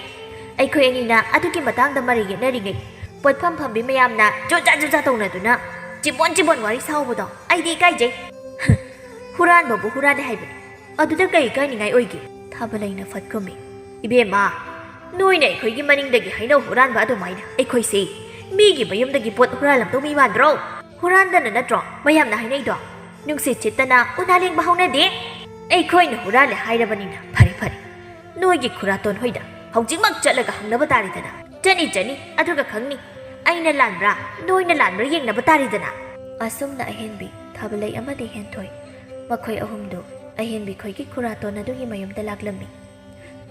ꯑꯩꯈꯣꯏ ꯑꯅꯤꯅ ꯑꯗꯨꯒꯤ ꯃꯇꯥꯡꯗ ꯃꯔꯩ ꯌꯦꯠꯅꯔꯤꯉꯩ ꯄꯣꯠꯐꯝ ꯐꯝꯕꯤ ꯃꯌꯥꯝꯅ ꯖꯨꯖꯥ ꯖꯨꯖꯥ ꯇꯧꯅꯗꯨꯅ ꯆꯤꯕꯣꯟ ꯆꯤꯕꯣꯟ ꯋꯥꯔꯤ ꯁꯥꯍꯧꯕꯗꯣ ꯑꯩꯗꯤ ꯏꯀꯥꯏꯖꯩ꯫" "ꯍꯨꯔꯥꯟꯕꯕꯨ ꯍꯨꯔꯥꯜꯂꯦ ꯍꯥꯏꯕꯅꯤ, ꯑꯗꯨꯗ ꯀꯩ ꯏꯀꯥꯏꯅꯤꯡꯉꯥꯏ ꯑꯣꯏꯒꯦ?" ꯊꯥꯕꯂꯩꯅ ꯐꯠ ꯈꯨꯝꯃꯤ꯫ "ꯏꯕꯦꯝꯃ, ꯅꯣꯏꯅ ꯑꯩꯈꯣꯏꯒꯤ ꯃꯅꯤꯡꯗꯒꯤ ꯍꯩꯅꯧ ꯍꯨꯔꯥꯟꯕ ꯑꯗꯨꯃꯥꯏꯅ ꯑꯩꯈꯣꯏꯁꯦ ꯃꯤꯒꯤ ꯃꯌꯨꯝꯗꯒꯤ ꯄꯣꯠ ꯍꯨꯔꯥꯜꯂꯝꯗꯧ ꯃꯤ ꯃꯥꯟꯕ꯭ꯔꯣ? ꯍꯨꯔꯥꯟꯗꯅ ꯅꯠꯇ꯭ꯔꯣ ꯃꯌꯥꯝꯅ ꯍꯥꯏꯅꯩꯗꯣ? ꯅꯨꯡꯁꯤꯠ ꯁꯤꯠꯇꯅ ꯎꯅꯥ ꯂꯦꯡꯕ ꯍꯧꯅꯗꯦ꯫ ꯑꯩꯈꯣꯏꯅ ꯍꯨꯔꯥꯜꯂꯦ ꯍꯥꯏꯔꯕꯅꯤꯅ ꯐꯔꯦ ꯐꯔꯦ, ꯅꯣꯏꯒꯤ ꯈꯨꯔꯥꯇꯣꯟ ꯍꯣꯏꯗ ꯍꯧꯖꯤꯛꯃꯛ ꯆꯠꯂꯒ ꯍꯪꯅꯕ ꯇꯥꯔꯦꯗꯅ꯫ ꯆꯠꯅꯤ, ꯆꯠꯅꯤ, ꯑꯗꯨꯒ ꯈꯪꯅꯤ꯫ ꯑꯩꯅ ꯂꯥꯟꯕ꯭ꯔꯥ, ꯅꯣꯏꯅ ꯂꯥꯟꯕ꯭ꯔꯥ ꯌꯦꯡꯅꯕ ꯇꯥꯔꯦꯗꯅ꯫ ꯑꯁꯨꯝꯅ ꯑꯍꯦꯟꯕꯤ, ꯊꯥꯕꯂꯩ ꯑꯃꯗꯤ ꯍꯦꯟꯊꯣꯏ, ꯃꯈꯣꯏ ꯑꯍꯨꯝꯗꯨ ꯑꯍꯦꯟꯕꯤ ꯈꯣꯏꯒꯤ ꯈꯨꯔꯥꯇꯣꯟ ꯑꯗꯨꯒꯤ ꯃꯌꯨꯝꯗ ꯂꯥꯛꯂꯝꯃꯤ꯫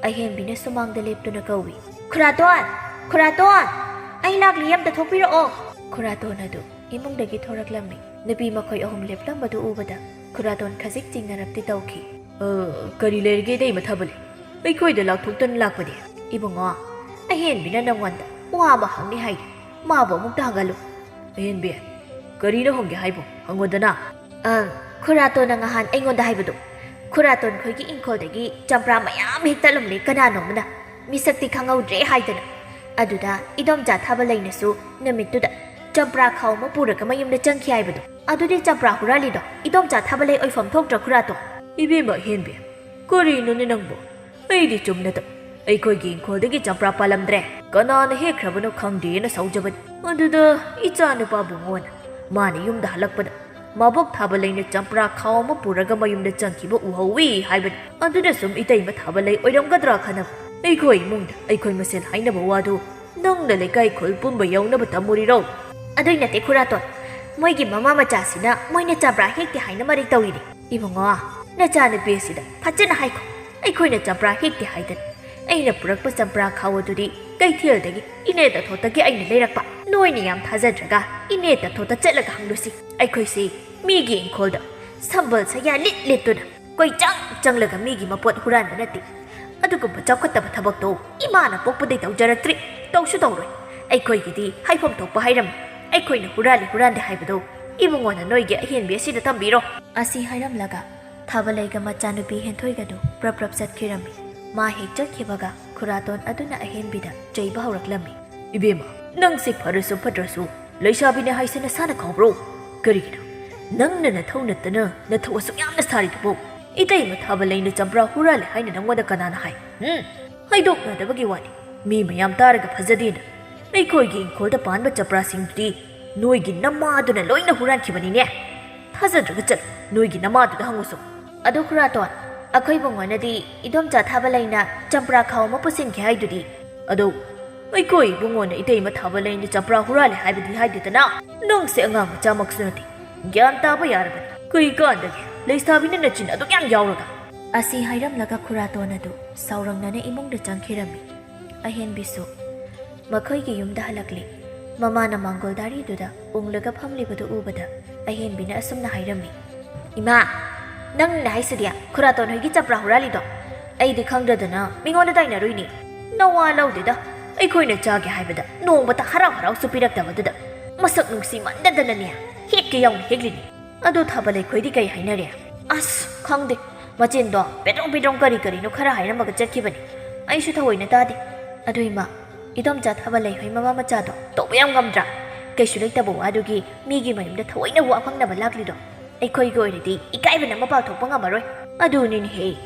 ꯑꯍꯦꯟꯕꯤꯅ ꯁꯨꯃꯥꯡꯗ ꯂꯦꯞꯇꯨꯅ ꯀꯧꯏ, "ꯈꯨꯔꯥꯇꯣꯟ! ꯈꯨꯔꯥꯇꯣꯟ! ꯑꯩ ꯂꯥꯛꯂꯤ, ꯑꯝꯇ ꯊꯣꯛꯄꯤꯔꯛꯑꯣ!" ꯈꯨꯔꯥꯇꯣꯟ ꯑꯗꯨ ꯏꯃꯨꯡꯗꯒꯤ ꯊꯣꯔꯛꯂꯝꯃꯤ꯫ ꯅꯨꯄꯤ ꯃꯈꯣꯏ ꯑꯍꯨꯝ ꯂꯦꯞꯂꯝꯕꯗꯨ ꯎꯕꯗ ꯈꯨꯔꯥꯇꯣꯟ ꯈꯖꯤꯛ ꯆꯤꯡꯅꯔꯞꯇꯤ ꯇꯧꯈꯤ꯫ "ꯑ, ꯀꯔꯤ ꯂꯩꯔꯒꯦ ꯏꯇꯩꯃ ꯊꯥꯕꯂꯩ? ꯑꯩꯈꯣꯏꯗ ꯂꯥꯛꯊꯣꯛꯇꯅ ꯂꯥꯛꯄꯗꯤ?" "ꯏꯕꯨꯡꯉꯣ, ꯑꯍꯦꯟꯕꯤꯅ ꯅꯪꯉꯣꯟꯗ ꯋꯥ ꯑꯃ ꯍꯪꯅꯤ ꯍꯥꯏꯔꯤ, ꯃꯥꯕꯨ ꯑꯃꯨꯛꯇ ꯍꯪꯍꯜꯂꯨ꯫" "ꯑꯍꯦꯟꯕꯤ, ꯀꯔꯤꯅꯣ ꯍꯪꯒꯦ ꯍꯥꯏꯕꯣ? ꯍꯪꯉꯣꯗꯅ꯫" "ꯑ, ꯈꯨꯔꯥꯇꯣꯟꯅ ꯉꯍꯥꯟ ꯑꯩꯉꯣꯟꯗ ꯍꯥꯏꯕꯗꯣ, ꯈꯨꯔꯥꯇꯣꯟ ꯈꯣꯏꯒꯤ ꯏꯪꯈꯣꯜꯗꯒꯤ ꯆꯝꯄ꯭ꯔꯥ ꯃꯌꯥꯝ ꯍꯦꯛꯇꯠꯂꯝꯂꯦ ꯀꯅꯥꯅꯣꯝꯅ, ꯃꯤꯁꯛꯇꯤ ꯈꯪꯍꯧꯗ꯭ꯔꯦ ꯍꯥꯏꯗꯅ꯫ ꯑꯗꯨꯗ ꯏꯗꯣꯝꯆꯥ ꯊꯥꯕꯂꯩꯅꯁꯨ ꯅꯨꯃꯤꯠꯇꯨꯗ ꯆꯝꯄ꯭ꯔꯥ ꯈꯥꯎ ꯑꯃ ꯄꯨꯔꯒ ꯃꯌꯨꯝꯗ ꯆꯪꯈꯤ ꯍꯥꯏꯕꯗꯣ꯫ ꯑꯗꯨꯗꯤ ꯆꯝꯄ꯭ꯔꯥ ꯍꯨꯔꯥꯜꯂꯤꯗꯣ ꯏꯗꯣꯝꯆꯥ ꯊꯥꯕꯂꯩ ꯑꯣꯏꯐꯝ ꯊꯣꯛꯇ꯭ꯔꯣ, ꯈꯨꯔꯥꯇꯣꯟ?" "ꯏꯕꯦꯝꯃ ꯑꯍꯦꯟꯕꯤ, ꯀꯔꯤꯅꯣꯅꯦ ꯅꯪꯕꯨ? ꯑꯩꯗꯤ ꯆꯨꯝꯅꯗ ꯑꯩꯈꯣꯏꯒꯤ ꯏꯪꯈꯣꯜꯗꯒꯤ ꯆꯝꯄ꯭ꯔꯥ ꯄꯥꯜꯂꯝꯗ꯭ꯔꯦ, ꯀꯅꯥꯅ ꯍꯦꯛꯈ꯭ꯔꯕꯅꯣ ꯈꯪꯗꯦꯅ ꯁꯥꯎꯖꯕꯅꯤ꯫ ꯑꯗꯨꯗ ꯏꯆꯥ ꯅꯨꯄꯥꯕꯨ ꯉꯣꯟꯅ ꯃꯥꯅ ꯌꯨꯝꯗ ꯍꯜꯂꯛꯄꯗ ꯃꯕꯣꯛ ꯊꯥꯕꯂꯩꯅ ꯆꯝꯄ꯭ꯔꯥ ꯈꯥꯎ ꯑꯃ ꯄꯨꯔꯒ ꯃꯌꯨꯝꯗ ꯆꯪꯈꯤꯕ ꯎꯍꯧꯏ ꯍꯥꯏꯕꯅꯤ꯫ ꯑꯗꯨꯅ ꯁꯨꯝ ꯏꯇꯩꯃ ꯊꯥꯕꯂꯩ ꯑꯣꯏꯔꯝꯒꯗ꯭ꯔꯥ ꯈꯟꯅꯕ꯫ ꯑꯩꯈꯣꯏ ꯏꯃꯨꯡꯗ ꯑꯩꯈꯣꯏ ꯃꯁꯦꯜ ꯍꯥꯏꯅꯕ ꯋꯥꯗꯨ ꯅꯪꯅ ꯂꯩꯀꯥꯏ ꯈꯨꯜ ꯄꯨꯝꯕ ꯌꯧꯅꯕ ꯇꯝꯃꯨꯔꯤꯔꯣ?" "ꯑꯗꯨꯏ ꯅꯠꯇꯦ, ꯈꯨꯔꯥꯇꯣꯟ꯫ ꯃꯣꯏꯒꯤ ꯃꯃꯥ ꯃꯆꯥꯁꯤꯅ ꯃꯣꯏꯅ ꯆꯝꯄ꯭ꯔꯥ ꯍꯦꯛꯇꯦ ꯍꯥꯏꯅ ꯃꯔꯩ ꯇꯧꯔꯤꯅꯤ꯫" "ꯏꯕꯨꯡꯉꯣ, ꯅꯆꯥꯅꯨꯄꯤ ꯑꯁꯤꯗ ꯐꯖꯅ ꯍꯥꯏꯈꯣ꯫ ꯑꯩꯈꯣꯏꯅ ꯆꯝꯄ꯭ꯔꯥ ꯍꯦꯛꯇꯦ ꯍꯥꯏꯗꯅ꯫ ꯑꯩꯅ ꯄꯨꯔꯛꯄ ꯆꯝꯄ꯭ꯔꯥ ꯈꯥꯎ ꯑꯗꯨꯗꯤ ꯀꯩꯊꯦꯜꯗꯒꯤ ꯏꯅꯦ ꯇꯥꯊꯣꯠꯇꯒꯤ ꯑꯩꯅ ꯂꯩꯔꯛꯄ꯫ ꯅꯣꯏꯅ ꯌꯥꯝ ꯊꯥꯖꯗ꯭ꯔꯒ ꯏꯅꯦ ꯇꯥꯊꯣꯠꯇ ꯆꯠꯂꯒ ꯍꯪꯂꯨꯁꯤ꯫ ꯑꯩꯈꯣꯏꯁꯤ ꯃꯤꯒꯤ ꯏꯪꯈꯣꯜꯗ ꯁꯝꯕꯜ ꯁꯌꯥ ꯂꯤꯠ ꯂꯤꯠꯇꯨꯅ ꯀꯣꯏꯆꯪ ꯆꯪꯂꯒ ꯃꯤꯒꯤ ꯃꯄꯣꯠ ꯍꯨꯔꯥꯟꯕ ꯅꯠꯇꯦ꯫ ꯑꯗꯨꯒꯨꯝꯕ ꯆꯥꯎꯈꯠꯇꯕ ꯊꯕꯛꯇꯣ ꯏꯃꯥꯅ ꯄꯣꯛꯄꯗꯩ ꯇꯧꯖꯔꯛꯇ꯭ꯔꯤ, ꯇꯧꯁꯨ ꯇꯧꯔꯣꯏ꯫ ꯑꯩꯈꯣꯏꯒꯤꯗꯤ ꯍꯥꯏꯐꯝ ꯊꯣꯛꯄ ꯍꯥꯏꯔꯝꯃꯤ꯫ ꯑꯩꯈꯣꯏꯅ ꯍꯨꯔꯥꯜꯂꯤ ꯍꯨꯔꯥꯟꯗꯦ ꯍꯥꯏꯕꯗꯣ ꯏꯕꯨꯡꯉꯣꯅ ꯅꯣꯏꯒꯤ ꯑꯍꯦꯟꯕꯤ ꯑꯁꯤꯗ ꯇꯝꯕꯤꯔꯣ꯫" ꯑꯁꯤ ꯍꯥꯏꯔꯝꯂꯒ ꯊꯥꯕꯂꯩꯒ ꯃꯆꯥꯅꯨꯄꯤ ꯍꯦꯟꯊꯣꯏꯒꯗꯨ ꯄ꯭ꯔꯞ ꯄ꯭ꯔꯞ ꯆꯠꯈꯤꯔꯝꯃꯤ꯫ ꯃꯥ ꯍꯦꯛ ꯆꯠꯈꯤꯕꯒ ꯈꯨꯔꯥꯇꯣꯟ ꯑꯗꯨꯅ ꯑꯍꯦꯟꯕꯤꯗ ꯆꯩꯕ ꯍꯧꯔꯛꯂꯝꯃꯤ꯫ "ꯏꯕꯦꯝꯃ, ꯅꯪꯁꯦ ꯐꯔꯁꯨ ꯐꯠꯇ꯭ꯔꯁꯨ ꯂꯩꯁꯥꯕꯤꯅꯦ ꯍꯥꯏꯁꯦ ꯅꯁꯥꯅ ꯀꯥꯎꯕ꯭ꯔꯣ? ꯀꯔꯤꯒꯤꯅꯣ ꯅꯪꯅ ꯅꯊꯧ ꯅꯠꯇꯅ ꯅꯊꯧ ꯑꯁꯨꯛ ꯌꯥꯝꯅ ꯁꯥꯔꯤꯗꯨꯕꯣ? ꯏꯇꯩꯃ ꯊꯥꯕꯂꯩꯅ ꯆꯝꯄ꯭ꯔꯥ ꯍꯨꯔꯥꯜꯂꯦ ꯍꯥꯏꯅ ꯅꯪꯉꯣꯟꯗ ꯀꯅꯥꯅ ꯍꯥꯏ? ꯍꯨꯝ? ꯍꯥꯏꯗꯣꯛꯅꯗꯕꯒꯤ ꯋꯥꯅꯤ꯫ ꯃꯤ ꯃꯌꯥꯝ ꯇꯥꯔꯒ ꯐꯖꯗꯦꯅ ꯑꯩꯈꯣꯏꯒꯤ ꯏꯪꯈꯣꯜꯗ ꯄꯥꯟꯕ ꯆꯝꯄ꯭ꯔꯥꯁꯤꯡꯗꯨꯗꯤ ꯅꯣꯏꯒꯤ ꯅꯃꯥꯗꯨꯅ ꯂꯣꯏꯅ ꯍꯨꯔꯥꯟꯈꯤꯕꯅꯤꯅꯦ꯫ ꯊꯥꯖꯗ꯭ꯔꯒ ꯆꯠꯂꯨ, ꯅꯣꯏꯒꯤ ꯅꯃꯥꯗꯨꯗ ꯍꯪꯉꯨꯁꯨ꯫" "ꯑꯗꯨ ꯈꯨꯔꯥꯇꯣꯟ, ꯑꯩꯈꯣꯏ ꯏꯕꯨꯡꯉꯣꯅꯗꯤ ꯏꯗꯣꯝꯆꯥ ꯊꯥꯕꯂꯩꯅ ꯆꯝꯄ꯭ꯔꯥ ꯈꯥꯎ ꯑꯃ ꯄꯨꯁꯤꯟꯈꯤ ꯍꯥꯏꯗꯨꯗꯤ꯫ ꯑꯗꯣ ꯑꯩꯈꯣꯏ ꯏꯕꯨꯡꯉꯣꯅ ꯏꯇꯩꯃ ꯊꯥꯕꯂꯩꯅ ꯆꯝꯄ꯭ꯔꯥ ꯍꯨꯔꯥꯜꯂꯦ ꯍꯥꯏꯕꯗꯤ ꯍꯥꯏꯗꯦꯗꯅ? ꯅꯪꯁꯦ ꯑꯉꯥꯡ ꯃꯆꯥꯃꯛꯁꯨ ꯅꯠꯇꯦ, ꯒ꯭ꯌꯥꯟ ꯇꯥꯕ ꯌꯥꯔꯕꯅꯤ꯫ ꯀꯩꯀꯥꯟꯗꯒꯦ ꯂꯩꯁꯥꯕꯤꯅ ꯅꯆꯤꯟ ꯑꯗꯨꯛ ꯌꯥꯝ ꯌꯥꯎꯔꯒ? ꯑꯁꯤ ꯍꯥꯏꯔꯝꯂꯒ ꯈꯨꯔꯥꯇꯣꯟ ꯑꯗꯨ ꯁꯥꯎꯔꯪꯅꯅ ꯏꯃꯨꯡꯗ ꯆꯪꯈꯤꯔꯝꯃꯤ꯫ ꯑꯍꯦꯟꯕꯤꯁꯨ ꯃꯈꯣꯏꯒꯤ ꯌꯨꯝꯗ ꯍꯜꯂꯛꯂꯤ꯫ ꯃꯃꯥꯅ ꯃꯥꯡꯒꯣꯜ ꯗꯥꯔꯤꯗꯨꯗ ꯎꯪꯂꯒ ꯐꯝꯂꯤꯕꯗꯨ ꯎꯕꯗ ꯑꯍꯦꯟꯕꯤꯅ ꯑꯁꯨꯝꯅ ꯍꯥꯏꯔꯝꯃꯤ, "ꯏꯃꯥ, ꯅꯪꯅ ꯍꯥꯏꯁꯤꯗꯤ ꯈꯨꯔꯥꯇꯣꯟ ꯍꯣꯏꯒꯤ ꯆꯝꯄ꯭ꯔꯥ ꯍꯨꯔꯥꯜꯂꯤꯗꯣ? ꯑꯩꯗꯤ ꯈꯪꯗꯗꯅ ꯃꯤꯉꯣꯟꯗ ꯇꯥꯏꯅꯔꯨꯏꯅꯦ꯫ ꯅꯋꯥ ꯂꯧꯗꯦꯗ, ꯑꯩꯈꯣꯏꯅ ꯆꯥꯒꯦ ꯍꯥꯏꯕꯗ ꯅꯣꯡꯃꯇ ꯍꯔꯥꯎ ꯍꯔꯥꯎꯁꯨ ꯄꯤꯔꯛꯇꯕꯗꯨꯗ ꯃꯁꯛ ꯅꯨꯡꯁꯤꯃꯟꯗꯗꯅꯅꯦ ꯍꯦꯛꯀꯦ ꯌꯥꯎꯅ ꯍꯦꯛꯂꯤꯅꯤ꯫ ꯑꯗꯣ ꯊꯥꯕꯂꯩꯈꯣꯏꯗꯤ ꯀꯩ ꯍꯥꯏꯅꯔꯦ?" "ꯑꯁ, ꯈꯪꯗꯦ꯫ ꯃꯆꯤꯟꯗꯣ ꯄꯦꯗ꯭ꯔꯣꯡ ꯄꯦꯗ꯭ꯔꯣꯡ ꯀꯔꯤ ꯀꯔꯤꯅꯣ ꯈꯔ ꯍꯥꯏꯔꯝꯃꯒ ꯆꯠꯈꯤꯕꯅꯤ꯫ ꯑꯩꯁꯨ ꯊꯑꯣꯏꯅ ꯇꯥꯗꯦ꯫ ꯑꯗꯨ ꯏꯃꯥ, ꯏꯗꯣꯝꯆꯥ ꯊꯥꯕꯂꯩ ꯍꯣꯏ ꯃꯃꯥ ꯃꯆꯥꯗꯣ ꯇꯧꯕ ꯌꯥꯝ ꯉꯝꯗ꯭ꯔꯥ? ꯀꯩꯁꯨ ꯂꯩꯇꯕ ꯋꯥꯗꯨꯒꯤ ꯃꯤꯒꯤ ꯃꯌꯨꯝꯗ ꯊꯑꯣꯏꯅ ꯋꯥ ꯐꯪꯅꯕ ꯂꯥꯛꯂꯤꯗꯣ꯫ ꯑꯩꯈꯣꯏꯒꯤ ꯑꯣꯏꯔꯗꯤ ꯏꯀꯥꯏꯕꯅ ꯃꯄꯥꯟ ꯊꯣꯛꯄ ꯉꯝꯃꯔꯣꯏ꯫ ꯑꯗꯨꯅꯤꯅꯦꯍꯦ,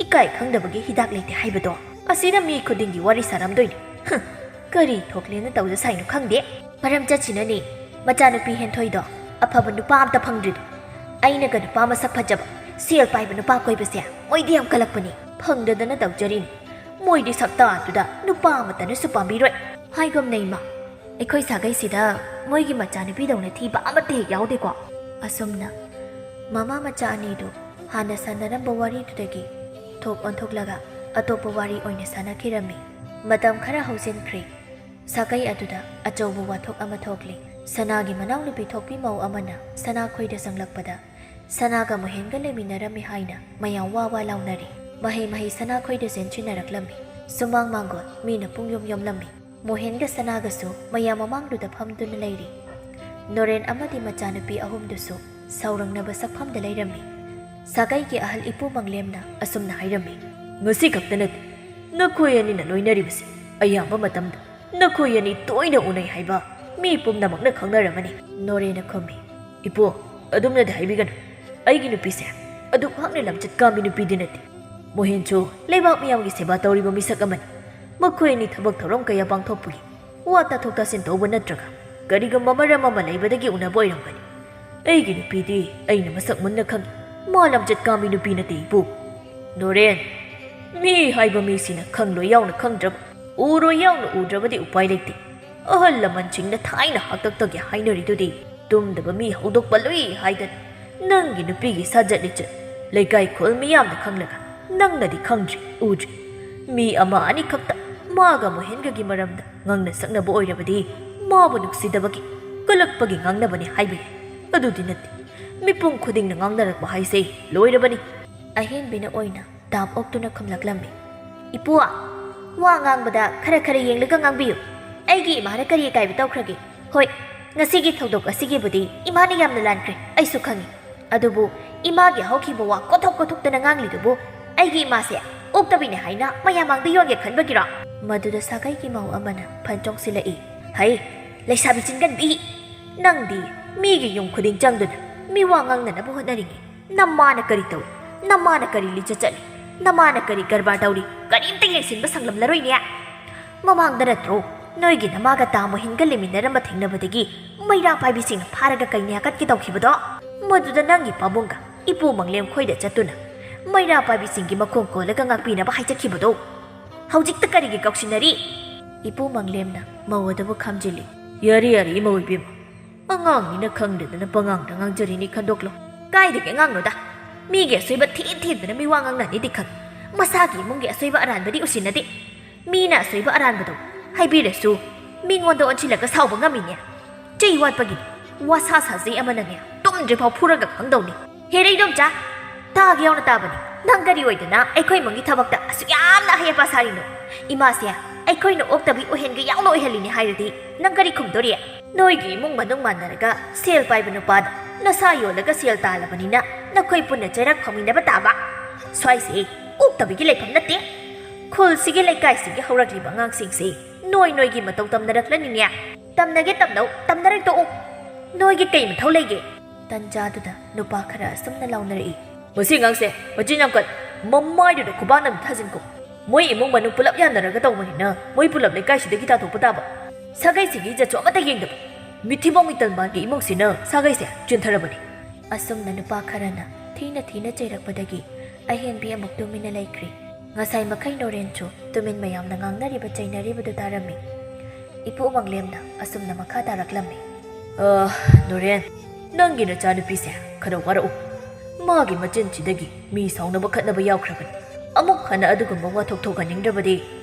ꯏꯀꯥꯏ ꯈꯪꯗꯕꯒꯤ ꯍꯤꯗꯥꯛ ꯂꯩꯇꯦ ꯍꯥꯏꯕꯗꯣ꯫ ꯑꯁꯤꯅ ꯃꯤ ꯈꯨꯗꯤꯡꯒꯤ ꯋꯥꯔꯤ ꯁꯥꯔꯝꯗꯣꯏꯅꯤ꯫ ꯍꯨꯝ, ꯀꯔꯤ ꯊꯣꯛꯂꯦꯅ ꯇꯧꯖ ꯁꯥꯏꯅꯣ ꯈꯪꯗꯦ꯫ ꯃꯔꯝ ꯆꯠꯁꯤꯅꯅꯦ ꯃꯆꯥꯅꯨꯄꯤ ꯍꯦꯟꯊꯣꯏꯗꯣ ꯑꯐꯕ ꯅꯨꯄꯥ ꯑꯝꯇ ꯐꯪꯗ꯭ꯔꯤꯗꯣ꯫ ꯑꯩꯅꯒ ꯅꯨꯄꯥ ꯃꯁꯛ ꯐꯖꯕ, ꯁꯦꯜ ꯄꯥꯏꯕ ꯅꯨꯄꯥ ꯀꯣꯏꯕꯁꯦ ꯃꯣꯏꯗꯤ ꯌꯥꯝ ꯀꯜꯂꯛꯄꯅꯤ꯫ ꯐꯪꯗꯗꯅ ꯇꯧꯖꯔꯤꯅꯤ꯫ ꯃꯣꯏꯗꯤ ꯁꯛꯇꯥꯗꯨꯗ ꯅꯨꯄꯥ ꯑꯃꯠꯇꯅꯁꯨ ꯄꯥꯝꯕꯤꯔꯣꯏ꯫ ꯍꯥꯏꯒꯨꯝꯅ ꯏꯃꯥ, ꯑꯩꯈꯣꯏ ꯁꯥꯒꯩꯁꯤꯗ ꯃꯣꯏꯒꯤ ꯃꯆꯥꯅꯨꯄꯤꯗꯧꯅ ꯊꯤꯕ ꯑꯃꯠꯇ ꯍꯦꯛ ꯌꯥꯎꯗꯦꯀꯣ?" ꯑꯁꯨꯝꯅ ꯃꯃꯥ ꯃꯆꯥ ꯑꯅꯤꯗꯨ ꯍꯥꯟꯅ ꯁꯥꯟꯅꯔꯝꯕ ꯋꯥꯔꯤꯗꯨꯗꯒꯤ ꯊꯣꯛ ꯑꯣꯟꯊꯣꯛꯂꯒ ꯑꯇꯣꯞꯄ ꯋꯥꯔꯤ ꯑꯣꯏꯅ ꯁꯥꯟꯅꯈꯤꯔꯝꯃꯤ꯫ ꯃꯇꯝ ꯈꯔ ꯍꯧꯖꯤꯟꯈ꯭ꯔꯦ꯫ ꯁꯥꯒꯩ ꯑꯗꯨꯗ ꯑꯆꯧꯕ ꯋꯥꯊꯣꯛ ꯑꯃ ꯊꯣꯛꯂꯤ꯫ ꯁꯅꯥꯒꯤ ꯃꯅꯥꯎꯅꯨꯄꯤ ꯊꯣꯛꯄꯤ ꯃꯧ ꯑꯃꯅ ꯁꯅꯥꯈꯣꯏꯗ ꯆꯪꯂꯛꯄꯗ, ꯁꯅꯥꯒ ꯃꯣꯍꯦꯟꯒ ꯂꯩꯃꯤꯟꯅꯔꯝꯃꯤ ꯍꯥꯏꯅ ꯃꯌꯥꯝ ꯋꯥ ꯋꯥ ꯂꯥꯎꯅꯔꯤ꯫ ꯃꯍꯩ ꯃꯍꯩ ꯁꯅꯥꯈꯣꯏꯗ ꯆꯦꯟꯁꯤꯟꯅꯔꯛꯂꯝꯃꯤ꯫ ꯁꯨꯃꯥꯡ ꯃꯥꯡꯒꯣꯜ ꯃꯤꯅ ꯄꯨꯡꯌꯣꯝ ꯌꯣꯝꯂꯝꯃꯤ꯫ ꯃꯣꯍꯦꯟꯒ ꯁꯅꯥꯒꯁꯨ ꯃꯌꯥꯝ ꯃꯃꯥꯡꯗꯨꯗ ꯐꯝꯗꯨꯅ ꯂꯩꯔꯤ꯫ ꯅꯣꯔꯦꯟ ꯑꯃꯗꯤ ꯃꯆꯥꯅꯨꯄꯤ ꯑꯍꯨꯝꯗꯨꯁꯨ ꯁꯥꯎꯔꯪꯅꯕ ꯁꯛꯐꯝꯗ ꯂꯩꯔꯝꯃꯤ꯫ ꯁꯥꯒꯩꯒꯤ ꯑꯍꯜ ꯏꯄꯨ ꯃꯪꯂꯦꯝꯅ ꯑꯁꯨꯝꯅ ꯍꯥꯏꯔꯝꯃꯤ, "ꯉꯁꯤ ꯈꯛꯇ ꯅꯠꯇꯦ, ꯅꯈꯣꯏ ꯑꯅꯤꯅ ꯂꯣꯏꯅꯔꯤꯕꯁꯤ ꯑꯌꯥꯝꯕ ꯃꯇꯝꯗ ꯅꯈꯣꯏ ꯑꯅꯤ ꯇꯣꯏꯅ ꯎꯅꯩ ꯍꯥꯏꯕ ꯃꯤ ꯄꯨꯝꯅꯃꯛꯅ ꯈꯪꯅꯔꯝꯃꯅꯤ꯫" ꯅꯣꯔꯦꯅ ꯈꯨꯝꯃꯤ, "ꯏꯄꯨ, ꯑꯗꯨꯝꯅꯗꯤ ꯍꯥꯏꯕꯤꯒꯅꯨ꯫ ꯑꯩꯒꯤ ꯅꯨꯄꯤꯁꯦ ꯑꯗꯨꯛ ꯍꯛꯅ ꯂꯝꯆꯠ ꯀꯥꯝꯕꯤ ꯅꯨꯄꯤꯗꯤ ꯅꯠꯇꯦ꯫ ꯃꯣꯍꯦꯟꯁꯨ ꯂꯩꯕꯥꯛ ꯃꯤꯌꯥꯝꯒꯤ ꯁꯦꯕꯥ ꯇꯧꯔꯤꯕ ꯃꯤꯁꯛ ꯑꯃꯅꯤ꯫ ꯃꯈꯣꯏ ꯑꯅꯤ ꯊꯕꯛ ꯊꯧꯔꯝ ꯀꯌꯥ ꯄꯥꯡꯊꯣꯛꯄꯒꯤ ꯋꯥ ꯇꯥꯊꯣꯛ ꯇꯥꯁꯤꯟ ꯇꯧꯕ ꯅꯠꯇ꯭ꯔꯒ ꯀꯔꯤꯒꯨꯝꯕ ꯃꯔꯝ ꯑꯃ ꯂꯩꯕꯗꯒꯤ ꯎꯅꯕ ꯑꯣꯏꯔꯝꯒꯅꯤ꯫ ꯑꯩꯒꯤ ꯅꯨꯄꯤꯗꯤ ꯑꯩꯅ ꯃꯁꯛ ꯃꯨꯟꯅ ꯈꯪꯏ꯫ ꯃꯥ ꯂꯝꯆꯠ ꯀꯥꯝꯕꯤ ꯅꯨꯄꯤ ꯅꯠꯇꯦ, ꯏꯄꯨ꯫" ꯅꯣꯔꯦꯟ, ꯃꯤ ꯍꯥꯏꯕ ꯃꯤꯁꯤꯅ ꯈꯪꯂꯣꯏ ꯌꯥꯎꯅ ꯈꯪꯗ꯭ꯔꯕ, ꯎꯔꯣꯏ ꯌꯥꯎꯅ ꯎꯗ꯭ꯔꯕꯗꯤ ꯎꯄꯥꯏ ꯂꯩꯇꯦ꯫ ꯑꯍꯜ ꯂꯃꯟꯁꯤꯡꯅ ꯊꯥꯏꯅ ꯍꯥꯛꯇꯛꯇꯒꯤ ꯍꯥꯏꯅꯔꯤꯗꯨꯗꯤ, ꯇꯨꯝꯗꯕ ꯃꯤ ꯍꯧꯗꯣꯛꯄ ꯂꯨꯏ ꯍꯥꯏꯗꯅ꯫ ꯅꯪꯒꯤ ꯅꯨꯄꯤꯒꯤ ꯁꯥꯖꯠ ꯂꯤꯆꯠ ꯂꯩꯀꯥꯏ ꯈꯨꯜ ꯃꯤꯌꯥꯝꯅ ꯈꯪꯂꯒ ꯅꯪꯅꯗꯤ ꯈꯪꯗ꯭ꯔꯤ, ꯎꯗ꯭ꯔꯤ꯫ ꯃꯤ ꯑꯃ ꯑꯅꯤꯈꯛꯇ ꯃꯥꯒ ꯃꯣꯍꯦꯟꯒꯒꯤ ꯃꯔꯝꯗ ꯉꯥꯡꯅ ꯁꯛꯅꯕ ꯑꯣꯏꯔꯕꯗꯤ, ꯃꯥꯕꯨ ꯅꯨꯡꯁꯤꯗꯕꯒꯤ, ꯀꯂꯛꯄꯒꯤ ꯉꯥꯡꯅꯕꯅꯤ ꯍꯥꯏꯕ ꯌꯥꯏ꯫ ꯑꯗꯨꯗꯤ ꯅꯠꯇꯦ, ꯃꯤꯄꯨꯝ ꯈꯨꯗꯤꯡꯅ ꯉꯥꯡꯅꯔꯛꯄ ꯍꯥꯏꯁꯦ ꯂꯣꯏꯔꯕꯅꯤ꯫ ꯑꯍꯦꯟꯕꯤꯅ ꯑꯣꯏꯅ ꯗꯥꯞ ꯑꯣꯛꯇꯨꯅ ꯈꯨꯝꯂꯛꯂꯝꯃꯤ꯫ "ꯏꯄꯨ, ꯋꯥ ꯉꯥꯡꯕꯗ ꯈꯔ ꯈꯔ ꯌꯦꯡꯂꯒ ꯉꯥꯡꯕꯤꯌꯨ꯫ ꯑꯩꯒꯤ ꯏꯃꯥꯅ ꯀꯔꯤ ꯑꯀꯥꯏꯕ ꯇꯧꯈ꯭ꯔꯒꯦ? ꯍꯣꯏ, ꯉꯁꯤꯒꯤ ꯊꯧꯗꯣꯛ ꯑꯁꯤꯒꯤꯕꯨꯗꯤ ꯏꯃꯥꯅ ꯌꯥꯝꯅ ꯂꯥꯟꯈ꯭ꯔꯦ, ꯑꯩꯁꯨ ꯈꯪꯉꯤ꯫ ꯑꯗꯨꯕꯨ ꯏꯃꯥꯒꯤ ꯍꯧꯈꯤꯕ ꯋꯥ ꯀꯣꯊꯣꯛ ꯀꯣꯊꯣꯛꯇꯅ ꯉꯥꯡꯂꯤꯗꯨꯕꯨ ꯑꯩꯒꯤ ꯏꯃꯥꯁꯦ ꯑꯣꯛꯇꯕꯤꯅꯦ ꯍꯥꯏꯅ ꯃꯌꯥꯝ ꯃꯥꯡꯗ ꯌꯣꯟꯒꯦ ꯈꯟꯕꯒꯤꯔꯣ?" ꯃꯗꯨꯗ ꯁꯥꯒꯩꯒꯤ ꯃꯧ ꯑꯃꯅ ꯐꯟ ꯆꯣꯡꯁꯤꯜꯂꯛꯏ꯫ "ꯍꯩ, ꯂꯩꯁꯥꯕꯤ ꯆꯤꯟꯒꯟꯕꯤ! ꯅꯪꯗꯤ ꯃꯤꯒꯤ ꯌꯨꯝ ꯈꯨꯗꯤꯡ ꯆꯪꯗꯨꯅ ꯃꯤ ꯋꯥ ꯉꯥꯡꯅꯅꯕ ꯍꯣꯠꯅꯔꯤꯉꯩ, ꯅꯃꯥꯅ ꯀꯔꯤ ꯇꯧꯏ? ꯅꯃꯥꯅ ꯀꯔꯤ ꯂꯤꯆꯠ ꯆꯠꯂꯤ? ꯅꯃꯥꯅ ꯀꯔꯤ ꯀꯔꯕꯥꯔ ꯇꯧꯔꯤ? ꯀꯔꯤꯝꯇ ꯌꯦꯡꯁꯤꯟꯕ ꯁꯪꯂꯝꯂꯔꯣꯏꯅꯦ꯫ ꯃꯃꯥꯡꯗ ꯅꯠꯇ꯭ꯔꯣ ꯅꯣꯏꯒꯤ ꯅꯃꯥꯒ ꯇꯥ ꯃꯣꯍꯤꯟꯒ ꯂꯩꯃꯤꯟꯅꯔꯝꯕ ꯊꯦꯡꯅꯕꯗꯒꯤ ꯃꯩꯔꯥ ꯄꯥꯏꯕꯤꯁꯤꯡꯅ ꯐꯥꯔꯒ ꯀꯩ ꯅꯤꯌꯥꯀꯠꯀꯦ ꯇꯧꯈꯤꯕꯗꯣ? ꯃꯗꯨꯗ ꯅꯪꯒꯤ ꯄꯥꯕꯨꯡꯒ ꯏꯄꯨ ꯃꯪꯂꯦꯝ ꯈꯣꯏꯗ ꯆꯠꯇꯨꯅ ꯃꯩꯔꯥ ꯄꯥꯏꯕꯤꯁꯤꯡꯒꯤ ꯃꯈꯣꯡ ꯀꯣꯜꯂꯒ ꯉꯥꯛꯄꯤꯅꯕ ꯍꯥꯏꯖꯈꯤꯕꯗꯣ? ꯍꯧꯖꯤꯛꯇ ꯀꯔꯤꯒꯤ ꯀꯧꯁꯤꯟꯅꯔꯤ?" ꯏꯄꯨ ꯃꯪꯂꯦꯝꯅ ꯃꯧ ꯑꯗꯨꯕꯨ ꯈꯥꯝꯖꯤꯜꯂꯤ꯫ "ꯌꯥꯔꯦ, ꯌꯥꯔꯦ, ꯏꯃꯧ ꯏꯕꯦꯝꯃ꯫ ꯑꯉꯥꯡꯅꯤꯅ ꯈꯪꯗꯗꯅ ꯄꯉꯥꯡꯗ ꯉꯥꯡꯖꯔꯤꯅꯤ ꯈꯟꯗꯣꯛꯂꯣ꯫ ꯀꯥꯏꯗꯒꯤ ꯑꯉꯥꯡꯅꯣꯗ? ꯃꯤꯒꯤ ꯑꯁꯣꯏꯕ ꯊꯦꯟ ꯊꯦꯟꯗꯅ ꯃꯤ ꯋꯥ ꯉꯥꯡꯅꯅꯤꯗꯤ ꯈꯪ꯫ ꯃꯁꯥꯒꯤ ꯏꯃꯨꯡꯒꯤ ꯑꯁꯣꯏꯕ ꯑꯔꯥꯟꯕꯗꯤ ꯎꯁꯤꯟꯅꯗꯦ꯫ ꯃꯤꯅ ꯑꯁꯣꯏꯕ ꯑꯔꯥꯟꯕꯗꯣ ꯍꯥꯏꯕꯤꯔꯁꯨ ꯃꯤꯉꯣꯟꯗ ꯑꯣꯟꯁꯤꯜꯂꯒ ꯁꯥꯎꯕ ꯉꯝꯃꯤꯅꯦ꯫ ꯆꯩ ꯋꯥꯠꯄꯒꯤꯅꯤ꯫ ꯋꯥꯁꯥ ꯁꯥꯖꯩ ꯑꯃꯅꯅꯦ, ꯇꯨꯝꯗ꯭ꯔꯤꯐꯥꯎ ꯐꯨꯔꯒ ꯈꯪꯗꯧꯅꯤ꯫ ꯍꯦꯔꯦ ꯏꯗꯣꯝꯆꯥ, ꯇꯥꯒꯦ ꯌꯥꯎꯅ ꯇꯥꯕꯅꯤ꯫ ꯅꯪ ꯀꯔꯤ ꯑꯣꯏꯗꯅ ꯑꯩꯈꯣꯏ ꯏꯃꯨꯡꯒꯤ ꯊꯕꯛꯇ ꯑꯁꯨꯛ ꯌꯥꯝꯅ ꯑꯍꯩ ꯑꯄꯥ ꯁꯥꯔꯤꯅꯣ? ꯏꯃꯥꯁꯦ ꯑꯩꯈꯣꯏꯅ ꯑꯣꯛꯇꯕꯤ ꯑꯣꯏꯍꯟꯒꯦ ꯌꯥꯎꯅ ꯑꯣꯏꯍꯜꯂꯤꯅꯦ ꯍꯥꯏꯔꯗꯤ ꯅꯪ ꯀꯔꯤ ꯈꯨꯝꯗꯣꯔꯤ? ꯅꯣꯏꯒꯤ ꯏꯃꯨꯡ ꯃꯅꯨꯡ ꯃꯥꯟꯅꯔꯒ ꯁꯦꯜ ꯄꯥꯏꯕ ꯅꯨꯄꯥꯗ ꯅꯁꯥ ꯌꯣꯜꯂꯒ ꯁꯦꯜ ꯇꯥꯜꯂꯕꯅꯤꯅ ꯅꯈꯣꯏ ꯄꯨꯟꯅ ꯆꯩꯔꯛ ꯐꯪꯃꯤꯟꯅꯕ ꯇꯥꯕ꯫ ꯁ꯭ꯋꯥꯏꯁꯦ ꯑꯣꯛꯇꯕꯤꯒꯤ ꯂꯩꯐꯝ ꯅꯠꯇꯦ꯫ ꯈꯨꯜꯁꯤꯒꯤ ꯂꯩꯀꯥꯏꯁꯤꯒꯤ ꯍꯧꯔꯛꯂꯤꯕ ꯑꯉꯥꯡꯁꯤꯡꯁꯦ ꯅꯣꯏ ꯅꯣꯏꯒꯤ ꯃꯇꯧ ꯇꯝꯅꯔꯛꯂꯅꯤꯅꯦ꯫ ꯇꯝꯅꯒꯦ ꯇꯝꯅꯧ, ꯇꯝꯅꯔꯣꯏ ꯇꯣꯛꯎ꯫ ꯅꯣꯏꯒꯤ ꯀꯩ ꯃꯊꯧ ꯂꯩꯒꯦ? ꯇꯟꯖꯥꯗꯨꯗ ꯅꯨꯄꯥ ꯈꯔ ꯑꯁꯨꯝꯅ ꯂꯥꯎꯅꯔꯛꯏ꯫ "ꯃꯁꯤ ꯑꯉꯥꯡꯁꯦ ꯃꯆꯤꯟ ꯌꯥꯝ ꯀꯜ꯫ ꯃꯃꯥꯏꯗꯨꯗ ꯈꯨꯕꯥꯛꯅ ꯑꯃ ꯊꯥꯖꯤꯟꯈꯣ꯫ ꯃꯣꯏ ꯏꯃꯨꯡ ꯃꯅꯨꯡ ꯄꯨꯂꯞ ꯌꯥꯅꯔꯒ ꯇꯧꯕꯅꯤꯅ ꯃꯣꯏ ꯄꯨꯂꯞ ꯂꯩꯀꯥꯏꯁꯤꯗꯒꯤ ꯇꯥꯟꯊꯣꯛꯄ ꯇꯥꯕ꯫ ꯁꯥꯒꯩꯁꯤꯒꯤ ꯏꯖꯠꯁꯨ ꯑꯃꯠꯇ ꯌꯦꯡꯗꯕ ꯃꯤꯊꯤꯕꯣꯡ ꯃꯤꯇꯜ ꯃꯥꯟꯒꯤ ꯏꯃꯨꯡꯁꯤꯅ ꯁꯥꯒꯩꯁꯦ ꯆꯦꯟꯊꯔꯕꯅꯤ꯫" ꯑꯁꯨꯝꯅ ꯅꯨꯄꯥ ꯈꯔꯅ ꯊꯤꯅ ꯊꯤꯅ ꯆꯩꯔꯛꯄꯗꯒꯤ ꯑꯍꯦꯟꯕꯤ ꯑꯃꯨꯛ ꯇꯨꯃꯤꯟꯅ ꯂꯩꯈ꯭ꯔꯤ꯫ ꯉꯁꯥꯏ ꯃꯈꯩ ꯅꯣꯔꯦꯟꯁꯨ ꯇꯨꯃꯤꯟ ꯃꯌꯥꯝꯅ ꯉꯥꯡꯅꯔꯤꯕ ꯆꯩꯅꯔꯤꯕꯗꯨ ꯇꯥꯔꯝꯃꯤ꯫ ꯏꯄꯨ ꯃꯪꯂꯦꯝꯅ ꯑꯁꯨꯝꯅ ꯃꯈꯥ ꯇꯥꯔꯛꯂꯝꯃꯤ꯫ "ꯑ, ꯅꯣꯔꯦꯟ, ꯅꯪꯒꯤ ꯅꯆꯥꯅꯨꯄꯤꯁꯦ ꯈꯔ ꯋꯥꯔꯛꯎ꯫ ꯃꯥꯒꯤ ꯃꯆꯤꯟꯁꯤꯗꯒꯤ ꯃꯤ ꯁꯥꯎꯅꯕ ꯈꯠꯅꯕ ꯌꯥꯎꯈ꯭ꯔꯕꯅꯤ꯫ ꯑꯃꯨꯛ ꯍꯟꯅ ꯑꯗꯨꯒꯨꯝꯕ ꯋꯥꯊꯣꯛ ꯊꯣꯛꯍꯟꯅꯤꯡꯗ꯭ꯔꯕꯗꯤ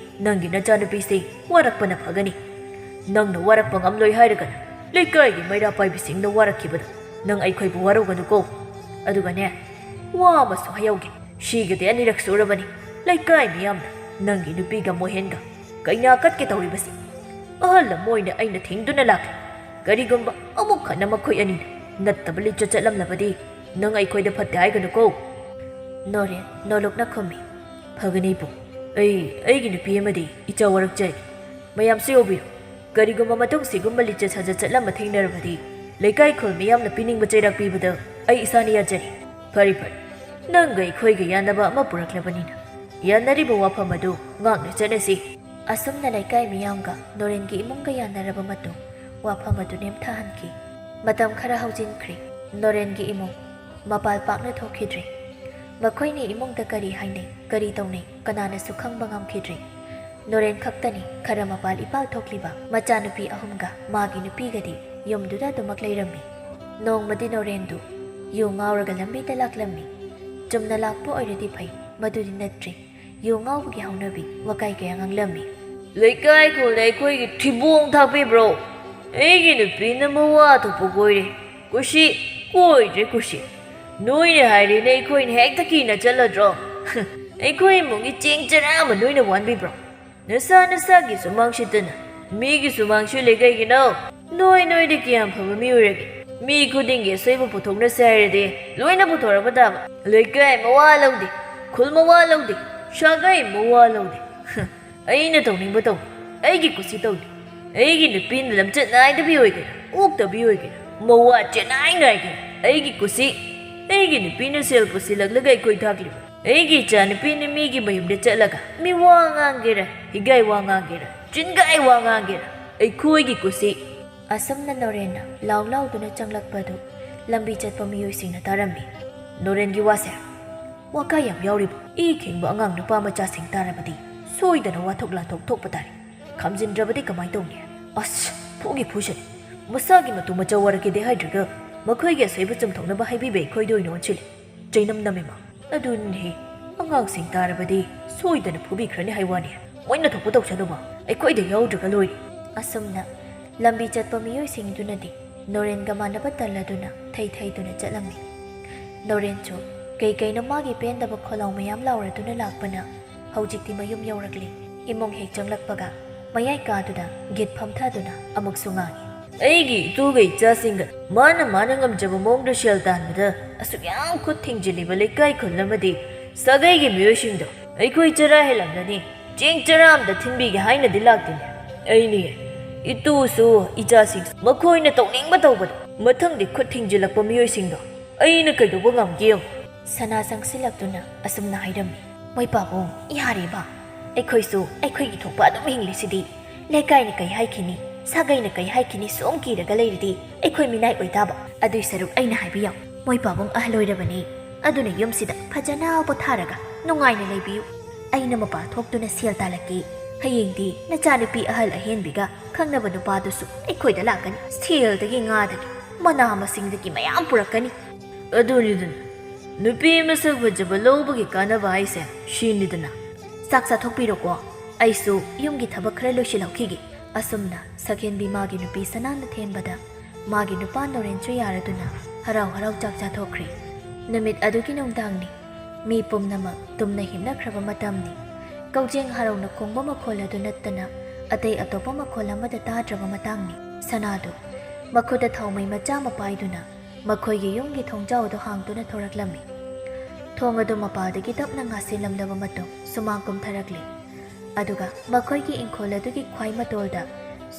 ꯅꯪꯒꯤ ꯅꯆꯥꯅꯨꯄꯤꯁꯤ ꯋꯥꯔꯛꯄꯅ ꯐꯒꯅꯤ꯫ ꯅꯪꯅ ꯋꯥꯔꯛꯄ ꯉꯝꯂꯣꯏ ꯍꯥꯏꯔꯒꯅ ꯂꯩꯀꯥꯏꯒꯤ ꯃꯩꯔꯥ ꯄꯥꯏꯕꯤꯁꯤꯡꯅ ꯋꯥꯔꯛꯈꯤꯕꯗꯣ ꯅꯪ ꯑꯩꯈꯣꯏꯕꯨ ꯋꯥꯔꯧꯒꯅꯨꯀꯣ꯫ ꯑꯗꯨꯒꯅꯦ, ꯋꯥ ꯑꯃꯁꯨ ꯍꯥꯏꯍꯧꯒꯦ꯫ ꯁꯤꯒꯗꯤ ꯑꯅꯤꯔꯛ ꯁꯨꯔꯕꯅꯤ ꯂꯩꯀꯥꯏ ꯃꯤꯌꯥꯝꯅ ꯅꯪꯒꯤ ꯅꯨꯄꯤꯒ ꯃꯣꯍꯦꯟꯒ ꯀꯩꯅꯥ ꯀꯠꯀꯦ ꯇꯧꯔꯤꯕꯁꯤ꯫ ꯑꯍꯜ ꯑꯃ ꯑꯣꯏꯅ ꯑꯩꯅ ꯊꯤꯡꯗꯨꯅ ꯂꯥꯛꯂꯤ꯫ ꯀꯔꯤꯒꯨꯝꯕ ꯑꯃꯨꯛ ꯍꯟꯅ ꯃꯈꯣꯏ ꯑꯅꯤꯅ ꯅꯠꯇꯕ ꯂꯤꯆꯠ ꯆꯠꯂꯝꯂꯕꯗꯤ ꯅꯪ ꯑꯩꯈꯣꯏꯗ ꯐꯠꯇꯦ ꯍꯥꯏꯒꯅꯨꯀꯣ꯫" ꯅꯣꯔꯦꯟ ꯅꯣꯂꯨꯛꯅ ꯈꯨꯝꯃꯤ꯫ "ꯐꯒꯅꯤ ꯏꯄꯨ, ꯑꯩ ꯑꯩꯒꯤ ꯅꯨꯄꯤ ꯑꯃꯗꯤ ꯏꯆꯥ ꯋꯥꯔꯛꯆꯒꯦ꯫ ꯃꯌꯥꯝꯁꯨ ꯌꯥꯎꯕꯤꯌꯨ꯫ ꯀꯔꯤꯒꯨꯝꯕ ꯃꯇꯨꯡ ꯁꯤꯒꯨꯝꯕ ꯂꯤꯆꯠ ꯁꯥꯖꯠ ꯆꯠꯂꯝꯕ ꯊꯦꯡꯅꯔꯕꯗꯤ ꯂꯩꯀꯥꯏ ꯈꯨꯜ ꯃꯤꯌꯥꯝꯅ ꯄꯤꯅꯤꯡꯕ ꯆꯩꯔꯥꯛ ꯄꯤꯕꯗ ꯑꯩ ꯏꯁꯥꯅ ꯌꯥꯖꯔꯤ꯫ ꯐꯔꯦ ꯐꯔꯦ, ꯅꯪꯒ ꯑꯩꯈꯣꯏꯒ ꯌꯥꯅꯕ ꯑꯃ ꯄꯨꯔꯛꯂꯕꯅꯤꯅ ꯌꯥꯅꯔꯤꯕ ꯋꯥꯐꯝ ꯑꯗꯨ ꯉꯥꯛꯅ ꯆꯠꯅꯁꯤ꯫" ꯑꯁꯨꯝꯅ ꯂꯩꯀꯥꯏ ꯃꯤꯌꯥꯝꯒ ꯅꯣꯔꯦꯟꯒꯤ ꯏꯃꯨꯡꯒ ꯌꯥꯅꯔꯕ ꯃꯇꯨꯡ ꯋꯥꯐꯝ ꯑꯗꯨ ꯅꯦꯝꯊꯍꯟꯈꯤ꯫ ꯃꯇꯝ ꯈꯔ ꯍꯧꯖꯤꯟꯈ꯭ꯔꯦ꯫ ꯅꯣꯔꯦꯟꯒꯤ ꯏꯃꯨꯡ ꯃꯄꯥꯜ ꯄꯥꯛꯅ ꯊꯣꯛꯈꯤꯗ꯭ꯔꯦ꯫ ꯃꯈꯣꯏꯅꯤ ꯏꯃꯨꯡꯗ ꯀꯔꯤ ꯍꯥꯏꯅꯩ, ꯀꯔꯤ ꯇꯧꯅꯩ, ꯀꯅꯥꯅꯁꯨ ꯈꯪꯕ ꯉꯝꯈꯤꯗ꯭ꯔꯦ꯫ ꯅꯣꯔꯦꯟ ꯈꯛꯇꯅꯤ ꯈꯔ ꯃꯄꯥꯜ ꯏꯄꯥꯜ ꯊꯣꯛꯂꯤꯕ꯫ ꯃꯆꯥꯅꯨꯄꯤ ꯑꯍꯨꯝꯒ ꯃꯥꯒꯤ ꯅꯨꯄꯤꯒꯗꯤ ꯌꯨꯝꯗꯨꯗ ꯑꯗꯨꯃꯛ ꯂꯩꯔꯝꯃꯤ꯫ ꯅꯣꯡꯃꯗꯤ ꯅꯣꯔꯦꯟꯗꯨ ꯌꯨ ꯉꯥꯎꯔꯒ ꯂꯝꯕꯤꯗ ꯂꯥꯛꯂꯝꯃꯤ꯫ ꯆꯨꯝꯅ ꯂꯥꯛꯄ ꯑꯣꯏꯔꯗꯤ ꯐꯩ, ꯃꯗꯨꯗꯤ ꯅꯠꯇ꯭ꯔꯦ꯫ ꯌꯨ ꯉꯥꯎꯕꯒꯤ ꯍꯧꯅꯕꯤ ꯋꯥꯀꯥꯏ ꯀꯌꯥ ꯉꯥꯡꯂꯝꯃꯤ꯫ "ꯂꯩꯀꯥꯏ ꯈꯨꯜꯗ ꯑꯩꯈꯣꯏꯒꯤ ꯊꯤꯕꯣꯡ ꯊꯥꯛꯄꯤꯕ꯭ꯔꯣ? ꯑꯩꯒꯤ ꯅꯨꯄꯤꯅ ꯃꯋꯥ ꯊꯣꯛꯄ ꯀꯣꯏꯔꯦ꯫ ꯀꯨꯁꯤ ꯀꯣꯏꯗ꯭ꯔꯦ ꯀꯨꯁꯤ꯫ ꯅꯣꯏꯅ ꯍꯥꯏꯔꯤꯅꯦ ꯑꯩꯈꯣꯏꯅ ꯍꯦꯛꯇ ꯀꯤꯅ ꯆꯠꯂꯗ꯭ꯔꯣ? ꯑꯩꯈꯣꯏ ꯏꯃꯨꯡꯒꯤ ꯆꯦꯡ ꯆꯔꯥ ꯑꯃ ꯅꯣꯏꯅ ꯋꯥꯟꯕꯤꯕ꯭ꯔꯣ? ꯅꯁꯥ ꯅꯁꯥꯒꯤ ꯁꯨꯃꯥꯡ ꯁꯤꯠꯇꯅ ꯃꯤꯒꯤ ꯁꯨꯃꯥꯡ ꯁꯤꯠꯂꯤ ꯀꯩꯒꯤꯅꯣ? ꯅꯣꯏ ꯅꯣꯏꯗꯤ ꯀꯌꯥꯝ ꯐꯕ ꯃꯤ ꯑꯣꯏꯔꯒꯦ? ꯃꯤ ꯈꯨꯗꯤꯡꯒꯤ ꯑꯁꯣꯏꯕ ꯄꯨꯊꯣꯛꯅꯁꯦ ꯍꯥꯏꯔꯗꯤ ꯂꯣꯏꯅ ꯄꯨꯊꯣꯔꯛꯄ ꯇꯥꯕ꯫ ꯂꯩꯀꯥꯏ ꯃꯋꯥ ꯂꯧꯗꯦ, ꯈꯨꯜ ꯃꯋꯥ ꯂꯧꯗꯦ, ꯁꯥꯒꯩ ꯃꯋꯥ ꯂꯧꯗꯦ꯫ ꯑꯩꯅ ꯇꯧꯅꯤꯡꯕ ꯇꯧꯅꯤ, ꯑꯩꯒꯤ ꯀꯨꯁꯤ ꯇꯧꯅꯤ꯫ ꯑꯩꯒꯤ ꯅꯨꯄꯤꯅ ꯂꯝꯆꯠ ꯅꯥꯏꯗꯕꯤ ꯑꯣꯏꯒꯦꯔꯥ, ꯑꯣꯛꯇꯕꯤ ꯑꯣꯏꯒꯦꯔꯥ, ꯃꯋꯥ ꯆꯦꯅꯥꯏ ꯅꯥꯏꯒꯦꯔꯥ, ꯑꯩꯒꯤ ꯀꯨꯁꯤ꯫ ꯑꯩꯒꯤ ꯅꯨꯄꯤꯅ ꯁꯦꯜ ꯄꯨꯁꯤꯜꯂꯛꯂꯒ ꯑꯩꯈꯣꯏ ꯊꯥꯛꯂꯤꯕ꯫ ꯑꯩꯒꯤ ꯏꯆꯥꯅꯨꯄꯤꯅ ꯃꯤꯒꯤ ꯃꯌꯨꯝꯗ ꯆꯠꯂꯒ ꯃꯤ ꯋꯥ ꯉꯥꯡꯒꯦꯔꯥ, ꯍꯤꯒꯥꯏ ꯋꯥ ꯉꯥꯡꯒꯦꯔꯥ, ꯆꯤꯟꯒꯥꯏ ꯋꯥ ꯉꯥꯡꯒꯦꯔꯥ, ꯑꯩꯈꯣꯏꯒꯤ ꯀꯨꯁꯤ꯫" ꯑꯁꯨꯝꯅ ꯅꯣꯔꯦꯟꯅ ꯂꯥꯎ ꯂꯥꯎꯗꯨꯅ ꯆꯪꯂꯛꯄꯗꯨ ꯂꯝꯕꯤ ꯆꯠꯄ ꯃꯤꯑꯣꯏꯁꯤꯡꯅ ꯇꯥꯔꯝꯃꯤ꯫ ꯅꯣꯔꯦꯟꯒꯤ ꯋꯥꯁꯦ ꯋꯥꯀꯥ ꯌꯥꯝ ꯌꯥꯎꯔꯤꯕ ꯏ ꯈꯦꯡꯕ ꯑꯉꯥꯡ ꯅꯨꯄꯥ ꯃꯆꯥꯁꯤꯡ ꯇꯥꯔꯕꯗꯤ ꯁꯣꯏꯗꯅ ꯋꯥꯊꯣꯛ ꯂꯥꯟꯊꯣꯛ ꯊꯣꯛꯄ ꯇꯥꯔꯦ꯫ ꯈꯥꯝꯖꯤꯟꯗ꯭ꯔꯕꯗꯤ ꯀꯃꯥꯏ ꯇꯧꯅꯤ? ꯑꯁ, ꯐꯨꯒꯤ ꯐꯨꯁꯅꯤ꯫ ꯃꯁꯥꯒꯤ ꯃꯇꯨ ꯃꯆꯧ ꯋꯥꯔꯛꯀꯦꯗꯦ ꯍꯥꯏꯗ꯭ꯔꯒ ꯃꯈꯣꯏꯒꯤ ꯑꯁꯣꯏꯕ ꯆꯨꯝꯊꯣꯛꯅꯕ ꯍꯥꯏꯕꯤꯕ ꯑꯩꯈꯣꯏꯗ ꯑꯣꯏꯅ ꯑꯣꯟꯁꯤꯜꯂꯤ꯫ ꯆꯩꯅꯝ ꯅꯝꯃꯤꯃ꯫ ꯑꯗꯨꯅꯦ, ꯑꯉꯥꯡꯁꯤꯡ ꯇꯥꯔꯕꯗꯤ ꯁꯣꯏꯗꯅ ꯐꯨꯕꯤꯈ꯭ꯔꯅꯤ ꯍꯥꯏ ꯋꯥꯅꯤ꯫ ꯃꯣꯏꯅ ꯊꯣꯛꯄ ꯇꯧꯁꯅꯨꯕ, ꯑꯩꯈꯣꯏꯗ ꯌꯥꯎꯗ꯭ꯔꯒ ꯂꯣꯏꯔꯦ꯫ ꯑꯁꯨꯝꯅ ꯂꯝꯕꯤ ꯆꯠꯄ ꯃꯤꯑꯣꯏꯁꯤꯡꯗꯨꯅꯗꯤ ꯅꯣꯔꯦꯟꯒ ꯃꯥꯟꯅꯕ ꯇꯜꯂꯗꯨꯅ ꯊꯩ ꯊꯩꯗꯨꯅ ꯆꯠꯂꯝꯃꯤ꯫ ꯅꯣꯔꯦꯟꯁꯨ ꯀꯩ ꯀꯩꯅꯣ ꯃꯥꯒꯤ ꯄꯦꯟꯗꯕ ꯈꯣꯜꯂꯥꯎ ꯃꯌꯥꯝ ꯂꯥꯎꯔꯗꯨꯅ ꯂꯥꯛꯄꯅ ꯍꯧꯖꯤꯛꯇꯤ ꯃꯌꯨꯝ ꯌꯧꯔꯛꯂꯦ꯫ ꯏꯃꯨꯡ ꯍꯦꯛ ꯆꯪꯂꯛꯄꯒ ꯃꯌꯥꯏ ꯀꯥꯗꯨꯗ ꯒꯤꯠ ꯐꯝꯊꯗꯨꯅ ꯑꯃꯨꯛꯁꯨ ꯉꯥꯡꯉꯤ꯫ ꯑꯩꯒꯤ ꯏꯇꯨꯒ ꯏꯆꯥꯁꯤꯡꯒ ꯃꯥꯅ ꯃꯥꯅ ꯉꯝꯖꯕ ꯃꯑꯣꯡꯗ ꯁꯦꯜ ꯇꯥꯟꯕꯗ ꯑꯁꯨꯛ ꯌꯥꯝ ꯈꯨꯠ ꯊꯤꯡꯖꯤꯜꯂꯤꯕ ꯂꯩꯀꯥꯏ ꯈꯨꯜ ꯑꯃꯗꯤ ꯁꯥꯒꯩꯒꯤ ꯃꯤꯑꯣꯏꯁꯤꯡꯗꯣ ꯑꯩꯈꯣꯏ ꯆꯔꯥ ꯍꯦꯜꯂꯝꯂꯅꯤ, ꯆꯦꯡ ꯆꯔꯥ ꯑꯃꯗ ꯊꯤꯟꯕꯤꯒꯦ ꯍꯥꯏꯅꯗꯤ ꯂꯥꯛꯇꯦꯅꯦ꯫ ꯑꯩꯅꯦ, ꯏꯇꯨꯁꯨ ꯏꯆꯥꯁꯤꯡꯁꯨ ꯃꯈꯣꯏꯅ ꯇꯧꯅꯤꯡꯕ ꯇꯧꯕꯗꯣ ꯃꯊꯪꯗꯤ ꯈꯨꯠ ꯊꯤꯡꯖꯤꯜꯂꯛꯄ ꯃꯤꯑꯣꯏꯁꯤꯡꯗꯣ ꯑꯩꯅ ꯀꯩꯗꯧꯕ ꯉꯝꯒꯦ ꯌꯦꯡꯉꯨ꯫ ꯁꯅꯥ ꯆꯪꯁꯤꯜꯂꯛꯇꯨꯅ ꯑꯁꯨꯝꯅ ꯍꯥꯏꯔꯝꯃꯤ, "ꯃꯣꯏ ꯄꯥꯕꯨꯡ, ꯌꯥꯔꯦꯕ꯫ ꯑꯩꯈꯣꯏꯁꯨ ꯑꯩꯈꯣꯏꯒꯤ ꯊꯣꯛꯄ ꯑꯗꯨꯝ ꯍꯤꯡꯂꯤꯁꯤꯗꯤ꯫ ꯂꯩꯀꯥꯏꯅ ꯀꯩ ꯍꯥꯏꯈꯤꯅꯤ, ꯁꯥꯒꯩꯅ ꯀꯩ ꯍꯥꯏꯈꯤꯅꯤ ꯁꯨꯝ ꯀꯤꯔꯒ ꯂꯩꯔꯗꯤ ꯑꯩꯈꯣꯏ ꯃꯤꯅꯥꯏ ꯑꯣꯏꯇꯥꯕ꯫ ꯑꯗꯨꯏ ꯁꯔꯨꯛ ꯑꯩꯅ ꯍꯥꯏꯕꯤꯌꯣ, ꯃꯣꯏ ꯄꯥꯕꯨꯡ ꯑꯍꯜ ꯑꯣꯏꯔꯕꯅꯤ꯫ ꯑꯗꯨꯅ ꯌꯨꯝꯁꯤꯗ ꯐꯖꯅ ꯄꯣꯊꯥꯔꯒ ꯅꯨꯡꯉꯥꯏꯅ ꯂꯩꯕꯤꯌꯨ꯫ ꯑꯩꯅ ꯃꯄꯥꯟ ꯊꯣꯛꯇꯨꯅ ꯁꯦꯜ ꯇꯥꯜꯂꯛꯀꯦ꯫ ꯍꯌꯦꯡꯗꯤ ꯅꯆꯥꯅꯨꯄꯤ ꯑꯍꯜ ꯑꯍꯦꯟꯕꯤꯒ ꯈꯪꯅꯕ ꯅꯨꯄꯥꯗꯨꯁꯨ ꯑꯩꯈꯣꯏꯗ ꯂꯥꯛꯀꯅꯤ꯫ ꯁꯦꯜꯗꯒꯤ ꯉꯥꯗꯒꯤ ꯃꯅꯥ ꯃꯁꯤꯡꯗꯒꯤ ꯃꯌꯥꯝ ꯄꯨꯔꯛꯀꯅꯤ꯫ ꯑꯗꯨꯅꯤꯗꯅ, ꯅꯨꯄꯤ ꯃꯁꯛ ꯐꯖꯕ ꯂꯧꯕꯒꯤ ꯀꯥꯟꯅꯕ ꯍꯥꯏꯁꯦ ꯁꯤꯅꯤꯗꯅ꯫ ꯆꯥꯛ ꯆꯥꯊꯣꯛꯄꯤꯔꯣꯀꯣ, ꯑꯩꯁꯨ ꯌꯨꯝꯒꯤ ꯊꯕꯛ ꯈꯔ ꯂꯣꯏꯁꯤꯜꯍꯧꯈꯤꯒꯦ꯫" ꯑꯁꯨꯝꯅ ꯁꯛꯍꯦꯟꯕꯤ ꯃꯥꯒꯤ ꯅꯨꯄꯤ ꯁꯅꯥꯅ ꯊꯦꯝꯕꯗ ꯃꯥꯒꯤ ꯅꯨꯄꯥ ꯅꯣꯔꯦꯟꯁꯨ ꯌꯥꯔꯗꯨꯅ ꯍꯔꯥꯎ ꯍꯔꯥꯎ ꯆꯥꯛ ꯆꯥꯊꯣꯛꯈ꯭ꯔꯦ꯫ ꯅꯨꯃꯤꯠ ꯑꯗꯨꯒꯤ ꯅꯨꯡꯗꯥꯡꯅꯤ꯫ ꯃꯤ ꯄꯨꯝꯅꯃꯛ ꯇꯨꯝꯅ ꯍꯤꯞꯅꯈ꯭ꯔꯕ ꯃꯇꯝꯅꯤ꯫ ꯀꯧꯖꯦꯡ ꯍꯔꯥꯎꯅ ꯈꯣꯡꯕ ꯃꯈꯣꯜ ꯑꯗꯨ ꯅꯠꯇꯅ ꯑꯇꯩ ꯑꯇꯣꯞꯄ ꯃꯈꯣꯜ ꯑꯃꯗ ꯇꯥꯗ꯭ꯔꯕ ꯃꯇꯥꯡꯅꯤ꯫ ꯁꯅꯥꯗꯨ ꯃꯈꯨꯠꯇ ꯊꯥꯎꯃꯩ ꯃꯆꯥ ꯑꯃ ꯄꯥꯏꯗꯨꯅ ꯃꯈꯣꯏꯒꯤ ꯌꯨꯝꯒꯤ ꯊꯣꯡꯖꯥꯎ ꯑꯗꯨ ꯍꯥꯡꯗꯨꯅ ꯊꯣꯔꯛꯂꯝꯃꯤ꯫ ꯊꯣꯡ ꯑꯗꯨ ꯃꯄꯥꯗꯒꯤ ꯇꯞꯅ ꯉꯥꯁꯤꯜꯂꯝꯂꯕ ꯃꯇꯨꯡ ꯁꯨꯃꯥꯡ ꯀꯨꯝꯊꯔꯛꯂꯤ꯫ ꯑꯗꯨꯒ ꯃꯈꯣꯏꯒꯤ ꯏꯪꯈꯣꯜ ꯑꯗꯨꯒꯤ ꯈ꯭ꯋꯥꯏ ꯃꯇꯣꯜꯗ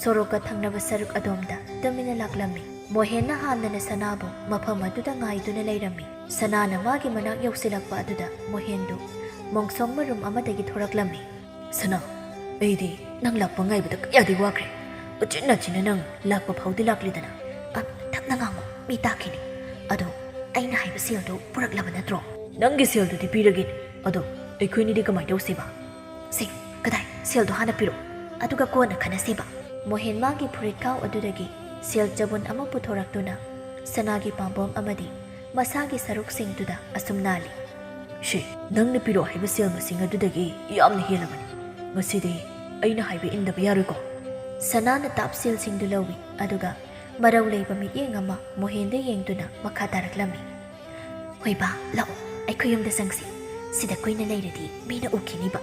ꯁꯣꯔꯣꯛꯀ ꯊꯪꯅꯕ ꯁꯔꯨꯛ ꯑꯗꯣꯝꯗ ꯇꯨꯃꯤꯟꯅ ꯂꯥꯛꯂꯝꯃꯤ꯫ ꯃꯣꯍꯦꯟꯅ ꯍꯥꯟꯅꯅ ꯁꯅꯥꯕꯨ ꯃꯐꯝ ꯑꯗꯨꯗ ꯉꯥꯏꯗꯨꯅ ꯂꯩꯔꯝꯃꯤ꯫ ꯁꯅꯥꯅ ꯃꯥꯒꯤ ꯃꯅꯥꯛ ꯌꯧꯁꯤꯜꯂꯛꯄ ꯑꯗꯨꯗ ꯃꯣꯍꯦꯟꯗꯨ ꯃꯣꯡꯁꯣꯡ ꯃꯔꯨꯝ ꯑꯃꯗꯒꯤ ꯊꯣꯔꯛꯂꯝꯃꯤ꯫ "ꯁꯅꯥ, ꯑꯩꯗꯤ ꯅꯪ ꯂꯥꯛꯄ ꯉꯥꯏꯕꯗ ꯀꯌꯥꯗꯤ ꯋꯥꯈ꯭ꯔꯦ꯫ ꯎꯆꯤꯟ ꯅꯥꯆꯤꯟꯅ ꯅꯪ ꯂꯥꯛꯄ ꯐꯥꯎꯗꯤ ꯂꯥꯛꯂꯤꯗꯅ?" "ꯑ, ꯇꯞꯅ ꯉꯥꯡꯉꯨ, ꯃꯤ ꯇꯥꯈꯤꯅꯤ꯫ ꯑꯗꯣ ꯑꯩꯅ ꯍꯥꯏꯕ ꯁꯦꯜꯗꯨ ꯄꯨꯔꯛꯂꯕ ꯅꯠꯇ꯭ꯔꯣ?" "ꯅꯪꯒꯤ ꯁꯦꯜꯗꯨꯗꯤ ꯄꯤꯔꯒꯦꯅꯦ, ꯑꯗꯣ ꯑꯩꯈꯣꯏꯅꯤꯗꯤ ꯀꯃꯥꯏꯅ ꯇꯧꯁꯦꯕ?" "ꯁꯦ, ꯀꯗꯥꯏ, ꯁꯦꯜꯗꯣ ꯍꯥꯟꯅ ꯄꯤꯔꯛꯑꯣ, ꯑꯗꯨꯒ ꯀꯣꯟꯅ ꯈꯟꯅꯁꯦꯕ꯫" ꯃꯣꯍꯦꯟ ꯃꯥꯒꯤ ꯐꯨꯔꯤꯠꯈꯥꯎ ꯑꯗꯨꯗꯒꯤ ꯁꯦꯜ ꯆꯕꯨꯟ ꯑꯃ ꯄꯨꯊꯣꯔꯛꯇꯨꯅ ꯁꯅꯥꯒꯤ ꯄꯥꯝꯕꯣꯝ ꯑꯃꯗꯤ ꯃꯁꯥꯒꯤ ꯁꯔꯨꯛꯁꯤꯡꯗꯨꯗ ꯑꯁꯨꯝ ꯅꯥꯜꯂꯤ꯫ "ꯁꯤ, ꯅꯪꯅ ꯄꯤꯔꯛꯑꯣ ꯍꯥꯏꯕ ꯁꯦꯜ ꯃꯁꯤꯡ ꯑꯗꯨꯗꯒꯤ ꯌꯥꯝꯅ ꯍꯦꯜꯂꯕꯅꯤ꯫ ꯉꯁꯤꯗꯤ ꯑꯩꯅ ꯍꯥꯏꯕ ꯏꯟꯗꯕ ꯌꯥꯔꯣꯏꯀꯣ꯫" ꯁꯅꯥꯅ ꯇꯥꯞ ꯁꯦꯜꯁꯤꯡꯗꯨ ꯂꯧꯏ, ꯑꯗꯨꯒ ꯃꯔꯧ ꯂꯩꯕ ꯃꯤꯠꯌꯦꯡ ꯑꯃ ꯃꯣꯍꯦꯟꯗ ꯌꯦꯡꯗꯨꯅ ꯃꯈꯥ ꯇꯥꯔꯛꯂꯝꯃꯤ꯫ "ꯍꯣꯏ ꯕꯥ, ꯂꯥꯛꯑꯣ, ꯑꯩꯈꯣꯏ ꯌꯨꯝꯗ ꯆꯪꯁꯤ꯫ ꯁꯤꯗ ꯀꯨꯏꯅ ꯂꯩꯔꯗꯤ ꯃꯤꯅ ꯎꯈꯤꯅꯤꯕ꯫"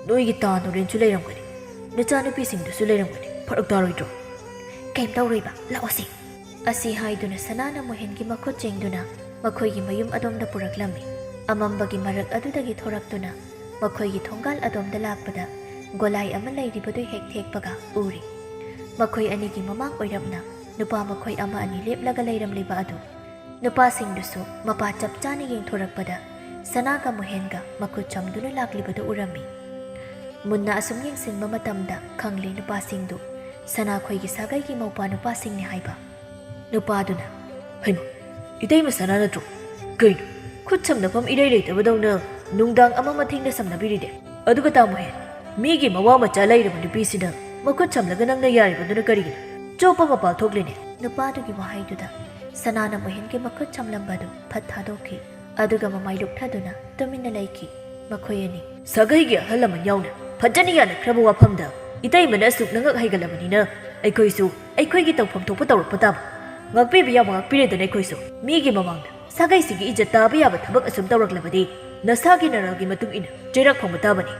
"ꯅꯣꯏꯒꯤ ꯇꯥ ꯅꯣꯔꯦꯟꯁꯨ ꯂꯩꯔꯝꯒꯅꯤ, ꯅꯆꯥꯅꯨꯄꯤꯁꯤꯡꯗꯨꯁꯨ ꯂꯩꯔꯝꯒꯅꯤ, ꯐꯔꯛ ꯇꯥꯔꯣꯏꯗ꯭ꯔꯣ?" "ꯀꯩꯝ ꯇꯧꯔꯣꯏꯕ, ꯂꯥꯛꯑꯣꯁꯦ꯫" ꯑꯁꯤ ꯍꯥꯏꯗꯨꯅ ꯁꯅꯥꯅ ꯃꯣꯍꯦꯟꯒꯤ ꯃꯈꯨꯠ ꯆꯦꯡꯗꯨꯅ ꯃꯈꯣꯏꯒꯤ ꯃꯌꯨꯝ ꯑꯗꯣꯝꯗ ꯄꯨꯔꯛꯂꯝꯃꯤ꯫ ꯑꯃꯝꯕꯒꯤ ꯃꯔꯛ ꯑꯗꯨꯗꯒꯤ ꯊꯣꯔꯛꯇꯨꯅ ꯃꯈꯣꯏꯒꯤ ꯊꯣꯡꯒꯥꯜ ꯑꯗꯣꯝꯗ ꯂꯥꯛꯄꯗ ꯒꯣꯂꯥꯏ ꯑꯃ ꯂꯩꯔꯤꯕꯗꯨ ꯍꯦꯛ ꯊꯦꯛꯄꯒ ꯎꯔꯤ꯫ ꯃꯈꯣꯏ ꯑꯅꯤꯒꯤ ꯃꯃꯥꯡ ꯑꯣꯏꯔꯞꯅ ꯅꯨꯄꯥ ꯃꯈꯣꯏ ꯑꯃ ꯑꯅꯤ ꯂꯦꯞꯂꯒ ꯂꯩꯔꯝꯂꯤꯕ ꯑꯗꯨ ꯅꯨꯄꯥꯁꯤꯡꯗꯨꯁꯨ ꯃꯄꯥ ꯆꯞ ꯆꯥꯅ ꯌꯦꯡꯊꯣꯔꯛꯄꯗ ꯁꯅꯥꯒ ꯃꯣꯍꯦꯟꯒ ꯃꯈꯨꯠ ꯆꯝꯗꯨꯅ ꯂꯥꯛꯂꯤꯕꯗꯨ ꯎꯔꯝꯃꯤ꯫ ꯃꯨꯟꯅ ꯑꯁꯨꯝ ꯌꯦꯡꯁꯤꯟꯕ ꯃꯇꯝꯗ ꯈꯪꯂꯦ ꯅꯨꯄꯥꯁꯤꯡꯗꯨ ꯁꯅꯥꯈꯣꯏꯒꯤ ꯁꯥꯒꯩꯒꯤ ꯃꯧꯄ꯭ꯋꯥ ꯅꯨꯄꯥꯁꯤꯡꯅꯤ ꯍꯥꯏꯕ꯫ ꯅꯨꯄꯥꯗꯨꯅ, "ꯍꯩꯃꯥ, ꯏꯇꯩꯃ ꯁꯅꯥ ꯅꯠꯇ꯭ꯔꯣ? ꯀꯩꯅꯣ, ꯈꯨꯠ ꯁꯝꯅꯐꯝ ꯏꯔꯩ ꯂꯩꯇꯕꯗꯧꯅ ꯅꯨꯡꯗꯥꯡ ꯑꯃ ꯃꯊꯦꯡꯅ ꯁꯝꯅꯕꯤꯔꯤꯗꯦ? ꯑꯗꯨꯒ ꯇꯥ ꯃꯣꯍꯦꯟ, ꯃꯤꯒꯤ ꯃꯋꯥ ꯃꯆꯥ ꯂꯩꯔꯕ ꯅꯨꯄꯤꯁꯤꯅ ꯃꯈꯨꯠ ꯁꯝꯂꯒ ꯅꯪꯅ ꯌꯥꯔꯤꯕꯗꯨꯅ ꯀꯔꯤꯒꯤꯅꯣ? ꯆꯣꯞꯄ ꯃꯄꯥꯜ ꯊꯣꯛꯂꯦꯅꯦ!" ꯅꯨꯄꯥꯗꯨꯒꯤ ꯋꯥꯍꯩꯗꯨꯗ ꯁꯅꯥꯅ ꯃꯣꯍꯦꯟꯒꯤ ꯃꯈꯨꯠ ꯁꯝꯂꯝꯕꯗꯨ ꯐꯠ ꯊꯥꯗꯣꯛꯈꯤ꯫ ꯑꯗꯨꯒ ꯃꯃꯥꯏ ꯂꯨꯞꯊꯗꯨꯅ ꯇꯨꯃꯤꯟꯅ ꯂꯩꯈꯤ꯫ ꯃꯈꯣꯏ ꯑꯅꯤ, "ꯁꯥꯒꯩꯒꯤ ꯑꯍꯜ ꯂꯃꯟ ꯌꯥꯎꯅ ꯐꯖꯅ ꯌꯥꯅꯈ꯭ꯔꯕ ꯋꯥꯐꯝꯗ ꯏꯇꯩꯃꯅ ꯑꯁꯨꯛ ꯅꯉꯛ ꯍꯩꯒꯠꯂꯕꯅꯤꯅ ꯑꯩꯈꯣꯏꯁꯨ ꯑꯩꯈꯣꯏꯒꯤ ꯇꯧꯐꯝ ꯊꯣꯛꯄ ꯇꯧꯔꯛꯄ ꯇꯥꯕ꯫ ꯉꯥꯛꯄꯤꯕ ꯌꯥꯕ ꯉꯥꯛꯄꯤꯔꯦꯗꯅ ꯑꯩꯈꯣꯏꯁꯨ꯫ ꯃꯤꯒꯤ ꯃꯃꯥꯡꯗ ꯁꯥꯒꯩꯁꯤꯒꯤ ꯏꯖꯠ ꯇꯥꯕ ꯌꯥꯕ ꯊꯕꯛ ꯑꯁꯨꯝ ꯇꯧꯔꯛꯂꯕꯗꯤ ꯅꯁꯥꯒꯤ ꯅꯔꯜꯒꯤ ꯃꯇꯨꯡ ꯏꯟꯅ ꯆꯩꯔꯥꯛ ꯐꯪꯕ ꯇꯥꯕꯅꯤ꯫"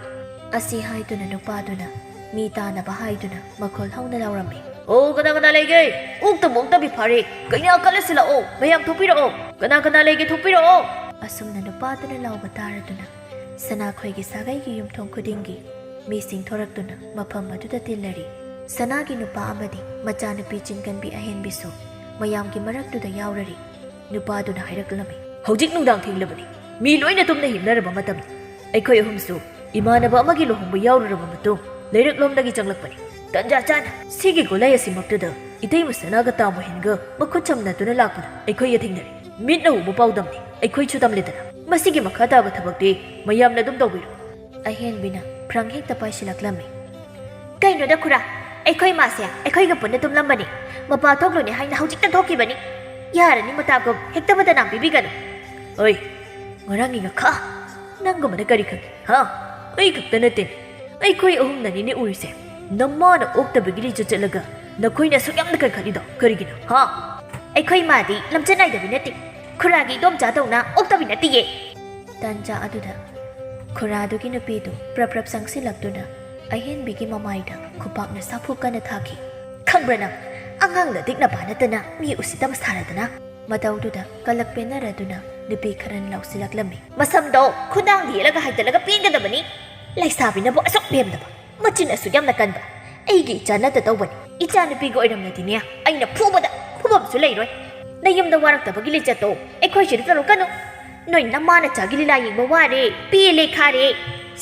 ꯑꯁꯤ ꯍꯥꯏꯗꯨꯅ ꯅꯨꯄꯥꯗꯨꯅ ꯃꯤ ꯇꯥꯅꯕ ꯍꯥꯏꯗꯨꯅ ꯃꯈꯣꯜ ꯍꯧꯅ ꯂꯥꯎꯔꯝꯃꯤ꯫ "ꯑꯣ, ꯀꯅꯥ ꯀꯅꯥ ꯂꯩꯒꯦ? ꯑꯣꯛꯇ ꯃꯣꯛꯇꯕꯤ ꯐꯥꯔꯦ꯫ ꯀꯩꯅꯥ ꯀꯜꯂꯁꯤ ꯂꯥꯛꯑꯣ꯫ ꯃꯌꯥꯝ ꯊꯣꯛꯄꯤꯔꯛꯑꯣ꯫ ꯀꯅꯥ ꯀꯅꯥ ꯂꯩꯒꯦ, ꯊꯣꯛꯄꯤꯔꯛꯑꯣ!" ꯑꯁꯨꯝꯅ ꯅꯨꯄꯥꯗꯨꯅ ꯂꯥꯎꯕ ꯇꯥꯔꯗꯨꯅ ꯁꯅꯥꯈꯣꯏꯒꯤ ꯁꯥꯒꯩꯒꯤ ꯌꯨꯝꯊꯣꯡ ꯈꯨꯗꯤꯡꯒꯤ ꯃꯤꯁꯤꯡ ꯊꯣꯔꯛꯇꯨꯅ ꯃꯐꯝ ꯑꯗꯨꯗ ꯇꯤꯜꯂꯔꯤ꯫ ꯁꯅꯥꯒꯤ ꯅꯨꯄꯥ ꯑꯃꯗꯤ ꯃꯆꯥꯅꯨꯄꯤ ꯆꯤꯡꯒꯟꯕꯤ ꯑꯍꯦꯟꯕꯤꯁꯨ ꯃꯌꯥꯝꯒꯤ ꯃꯔꯛꯇꯨꯗ ꯌꯥꯎꯔꯔꯤ꯫ ꯅꯨꯄꯥꯗꯨꯅ ꯍꯥꯏꯔꯛꯂꯝꯃꯤ, "ꯍꯧꯖꯤꯛ ꯅꯨꯡꯗꯥꯡ ꯊꯦꯡꯂꯕꯅꯤ꯫ ꯃꯤ ꯂꯣꯏꯅ ꯇꯨꯝꯅ ꯍꯤꯞꯅꯔꯕ ꯃꯇꯝꯅꯤ꯫ ꯑꯩꯈꯣꯏ ꯑꯍꯨꯝꯁꯨ ꯏꯃꯥꯟꯅꯕ ꯑꯃꯒꯤ ꯂꯨꯍꯣꯡꯕ ꯌꯥꯎꯔꯨꯔꯕ ꯃꯇꯨꯡ ꯂꯩꯔꯛꯂꯣꯝꯗꯒꯤ ꯆꯪꯂꯛꯄꯅꯤ꯫ ꯇꯟꯖꯥ ꯆꯥꯅ ꯁꯤꯒꯤ ꯒꯣꯂꯥꯏ ꯑꯁꯤꯃꯛꯇꯨꯗ ꯏꯇꯩꯃ ꯁꯅꯥꯒ ꯇꯥ ꯃꯣꯍꯦꯟꯒ ꯃꯈꯨꯠ ꯁꯝꯅꯗꯨꯅ ꯂꯥꯛꯄꯗ ꯑꯩꯈꯣꯏꯒ ꯊꯦꯡꯅꯔꯦ꯫ ꯃꯤꯠꯅ ꯎꯕ ꯄꯥꯎꯗꯝꯅꯤ, ꯑꯩꯈꯣꯏꯁꯨ ꯇꯝꯂꯦꯗꯅ꯫ ꯃꯁꯤꯒꯤ ꯃꯈꯥ ꯇꯥꯕ ꯊꯕꯛꯇꯤ ꯃꯌꯥꯝꯅ ꯑꯗꯨꯝ ꯇꯧꯕꯤꯔꯣ꯫ ꯑꯍꯦꯟꯕꯤꯅ ꯐ꯭ꯔꯪ ꯍꯦꯛꯇ ꯄꯥꯏꯁꯤꯜꯂꯛꯂꯝꯃꯤ꯫ "ꯀꯩꯅꯣꯗ ꯈꯨꯔꯥ, ꯑꯩꯈꯣꯏ ꯏꯃꯥꯁꯦ ꯑꯩꯈꯣꯏꯒ ꯄꯨꯟꯅ ꯇꯨꯝꯂꯝꯕꯅꯤ꯫ ꯃꯄꯥ ꯊꯣꯛꯂꯨꯅꯦ ꯍꯥꯏꯅ ꯍꯧꯖꯤꯛꯇ ꯊꯣꯛꯈꯤꯕꯅꯤ꯫ ꯌꯥꯔꯅꯤ ꯃꯇꯥꯒꯨꯝ ꯍꯦꯛꯇ ꯃꯇ ꯅꯥꯝ ꯄꯤꯕꯤꯒꯅꯨ꯫" "ꯑꯣꯏ, ꯉꯔꯥꯡꯒꯤ ꯉꯈꯥ, ꯅꯪꯒꯨꯝꯕꯅ ꯀꯔꯤ ꯈꯪꯒꯦ? ꯍꯥ? ꯑꯩ ꯈꯛꯇ ꯅꯠꯇꯦ, ꯑꯩꯈꯣꯏ ꯑꯍꯨꯝꯅꯅꯤꯅꯦ ꯎꯔꯤꯁꯦ꯫ ꯅꯃꯥꯅ ꯑꯣꯛꯇꯕꯒꯤ ꯂꯤꯆꯠ ꯆꯠꯂꯒ ꯅꯈꯣꯏꯅ ꯑꯁꯨꯛ ꯌꯥꯝꯅ ꯀꯟꯈꯠꯂꯤꯗꯣ ꯀꯔꯤꯒꯤꯅꯣ? ꯍꯥ?" "ꯑꯩꯈꯣꯏ ꯏꯃꯥꯗꯤ ꯂꯝꯆꯠ ꯅꯥꯏꯗꯕꯤ ꯅꯠꯇꯦ꯫ ꯈꯨꯔꯥꯒꯤ ꯏꯗꯣꯝꯆꯥꯗꯧꯅ ꯑꯣꯛꯇꯕꯤ ꯅꯠꯇꯤꯌꯦ꯫" ꯇꯥꯟꯖꯥ ꯑꯗꯨꯗ ꯈꯨꯔꯥꯗꯨꯒꯤ ꯅꯨꯄꯤꯗꯨ ꯄ꯭ꯔꯞ ꯄ꯭ꯔꯞ ꯆꯪꯁꯤꯜꯂꯛꯇꯨꯅ ꯑꯍꯦꯟꯕꯤꯒꯤ ꯃꯃꯥꯏꯗ ꯈꯨꯄꯥꯛꯅ ꯁꯥꯐꯨ ꯀꯟꯅ ꯊꯥꯈꯤ꯫ "ꯈꯪꯕ꯭ꯔꯥ ꯅꯪ? ꯑꯉꯥꯡ ꯂꯗꯤꯛꯅꯕ ꯅꯠꯇꯅ ꯃꯤ ꯎꯁꯤꯠꯇꯕ ꯁꯥꯔꯗꯅ!" ꯃꯇꯧꯗꯨꯗ ꯀꯂꯛ ꯄꯦꯟꯅꯔꯗꯨꯅ ꯅꯨꯄꯤ ꯈꯔꯅ ꯂꯥꯎꯁꯤꯜꯂꯛꯂꯝꯃꯤ꯫ "ꯃꯁꯝꯗꯣ ꯈꯨꯗꯥꯡꯗ ꯌꯦꯠꯂꯒ ꯍꯥꯏꯗꯠꯂꯒ ꯄꯦꯟꯒꯗꯕꯅꯤ꯫ ꯂꯩꯁꯥꯕꯤꯅꯕꯨ ꯑꯁꯨꯛ ꯂꯦꯝꯗꯕ, ꯃꯆꯤꯟ ꯑꯁꯨꯛ ꯌꯥꯝꯅ ꯀꯟꯕ꯫ ꯑꯩꯒꯤ ꯏꯆꯥ ꯅꯠꯇ ꯇꯧꯕꯅꯤ꯫ ꯏꯆꯥ ꯅꯨꯄꯤꯒ ꯑꯣꯏꯔꯝꯂꯗꯤꯅꯦ, ꯑꯩꯅ ꯐꯨꯕꯗ ꯐꯨꯐꯝꯁꯨ ꯂꯩꯔꯣꯏ꯫ ꯅꯌꯨꯝꯗ ꯋꯥꯔꯛꯇꯕꯒꯤ ꯂꯤꯆꯠꯇꯣ ꯑꯩꯈꯣꯏ ꯁꯤꯗ ꯇꯧꯔꯛꯀꯅꯨ꯫ ꯅꯣꯏ ꯅꯃꯥ ꯅꯆꯥꯒꯤ ꯂꯤꯂꯥ ꯌꯦꯡꯕ ꯋꯥꯔꯦ, ꯄꯦꯜꯂꯦ, ꯈꯥꯔꯦ꯫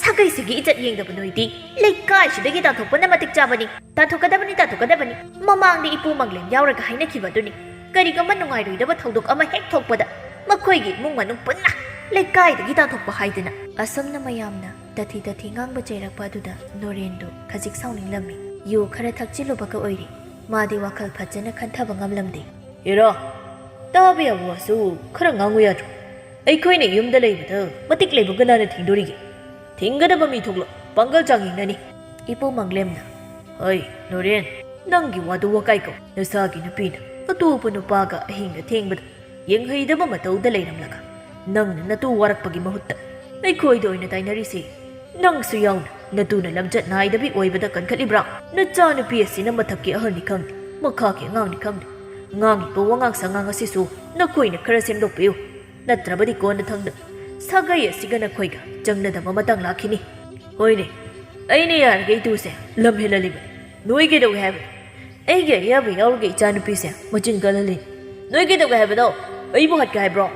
ꯁꯥꯒꯩꯁꯤꯒꯤ ꯏꯖꯠ ꯌꯦꯡꯗꯕ ꯅꯣꯏꯗꯤ ꯂꯩꯀꯥꯏꯁꯤꯗꯒꯤ ꯇꯥꯟꯊꯣꯛꯄꯅ ꯃꯇꯤꯛ ꯆꯥꯕꯅꯤ꯫ ꯇꯥꯟꯊꯣꯛꯀꯗꯕꯅꯤ, ꯇꯥꯟꯊꯣꯛꯀꯗꯕꯅꯤ꯫ ꯃꯃꯥꯡꯗ ꯏꯄꯨ ꯃꯪꯂꯦꯝ ꯌꯥꯎꯔꯒ ꯍꯥꯏꯅꯈꯤꯕ ꯑꯗꯨꯅꯤ꯫ ꯀꯔꯤꯒꯨꯝꯕ ꯅꯨꯡꯉꯥꯏꯔꯣꯏꯗꯕ ꯊꯧꯗꯣꯛ ꯑꯃ ꯍꯦꯛ ꯊꯣꯛꯄꯗ ꯃꯈꯣꯏꯒꯤ ꯏꯃꯨꯡ ꯃꯅꯨꯡ ꯄꯨꯟꯅ ꯂꯩꯀꯥꯏꯗꯒꯤ ꯇꯥꯟꯊꯣꯛꯄ ꯍꯥꯏꯗꯅ꯫" ꯑꯁꯨꯝꯅ ꯃꯌꯥꯝꯅ ꯇꯊꯤ ꯇꯊꯤ ꯉꯥꯡꯕ ꯆꯩꯔꯛꯄ ꯑꯗꯨꯗ ꯅꯣꯔꯦꯟꯗꯨ ꯈꯖꯤꯛ ꯁꯥꯎꯅꯤꯡꯂꯝꯃꯤ꯫ ꯌꯨ ꯈꯔ ꯊꯛꯆꯤꯜꯂꯨꯕꯒ ꯑꯣꯏꯔꯦ꯫ ꯃꯥꯗꯤ ꯋꯥꯈꯜ ꯐꯖꯅ ꯈꯟꯊꯕ ꯉꯝꯂꯝꯗꯦ꯫ "ꯍꯦꯔꯥ, ꯇꯥꯕ ꯌꯥꯕ ꯋꯥꯁꯨ ꯈꯔ ꯉꯥꯡꯉꯨ ꯌꯥꯗ꯭ꯔꯣ? ꯑꯩꯈꯣꯏꯅ ꯌꯨꯝꯗ ꯂꯩꯕꯗ ꯃꯇꯤꯛ ꯂꯩꯕ ꯀꯅꯥꯅ ꯊꯤꯡꯗꯣꯔꯤꯒꯦ? ꯊꯤꯡꯒꯗꯕ ꯃꯤ ꯊꯣꯛꯂꯣ, ꯄꯥꯡꯒꯜ ꯆꯥꯡ ꯌꯦꯡꯅꯅꯤ꯫" ꯏꯄꯨ ꯃꯪꯂꯦꯝꯅ, "ꯍꯩ, ꯅꯣꯔꯦꯟ, ꯅꯪꯒꯤ ꯋꯥꯗꯨ ꯋꯥꯀꯥꯏ ꯀꯧ꯫ ꯅꯁꯥꯒꯤ ꯅꯨꯄꯤꯅ ꯑꯇꯣꯞꯄ ꯅꯨꯄꯥꯒ ꯑꯍꯤꯡꯗ ꯊꯦꯡꯕꯗ ꯌꯦꯡꯍꯩꯗꯕ ꯃꯇꯧꯗ ꯂꯩꯔꯝꯂꯒ ꯅꯪꯅ ꯅꯇꯨ ꯋꯥꯔꯛꯄꯒꯤ ꯃꯍꯨꯠꯇ ꯑꯩꯈꯣꯏꯗ ꯑꯣꯏꯅ ꯇꯥꯏꯅꯔꯤꯁꯤ꯫ ꯅꯪꯁꯨ ꯌꯥꯎꯅ ꯅꯇꯨꯅ ꯂꯝꯆꯠ ꯅꯥꯏꯗꯕꯤ ꯑꯣꯏꯕꯗ ꯀꯟꯈꯠꯂꯤꯕ꯭ꯔꯥ? ꯅꯆꯥꯅꯨꯄꯤ ꯑꯁꯤꯅ ꯃꯊꯛꯀꯤ ꯑꯍꯜꯅꯤ ꯈꯪꯗꯦ, ꯃꯈꯥꯒꯤ ꯑꯉꯥꯡꯅꯤ ꯈꯪꯗꯦ꯫ ꯉꯥꯡꯉꯤꯕ ꯋꯥꯉꯥꯡ ꯁꯉꯥꯡ ꯑꯁꯤꯁꯨ ꯅꯈꯣꯏꯅ ꯈꯔ ꯁꯦꯝꯗꯣꯛꯄꯤꯌꯨ꯫ ꯅꯠꯇ꯭ꯔꯕꯗꯤ ꯀꯣꯟꯅ ꯊꯪꯗ ꯁꯥꯒꯩ ꯑꯁꯤꯒ ꯅꯈꯣꯏꯒ ꯆꯪꯅꯗꯕ ꯃꯇꯥꯡ ꯂꯥꯛꯈꯤꯅꯤ꯫" "ꯍꯣꯏꯅꯦ, ꯑꯩꯅ ꯌꯥꯔꯒ ꯏꯇꯨꯁꯦ ꯂꯝ ꯍꯦꯜꯍꯜꯂꯤꯕꯅꯤ꯫ ꯅꯣꯏ ꯀꯩꯗꯧꯒꯦ ꯍꯥꯏꯕꯅꯣ? ꯑꯩꯒꯤ ꯑꯌꯥꯕ ꯌꯥꯎꯔꯒ ꯏꯆꯥꯅꯨꯄꯤꯁꯦ ꯃꯆꯤꯟ ꯀꯜꯍꯜꯂꯤꯅꯤ꯫ ꯅꯣꯏ ꯀꯩꯗꯧꯒꯦ ꯍꯥꯏꯕꯅꯣ? ꯑꯩꯕꯨ ꯍꯥꯠꯀꯦ ꯍꯥꯏꯕ꯭ꯔꯣ?"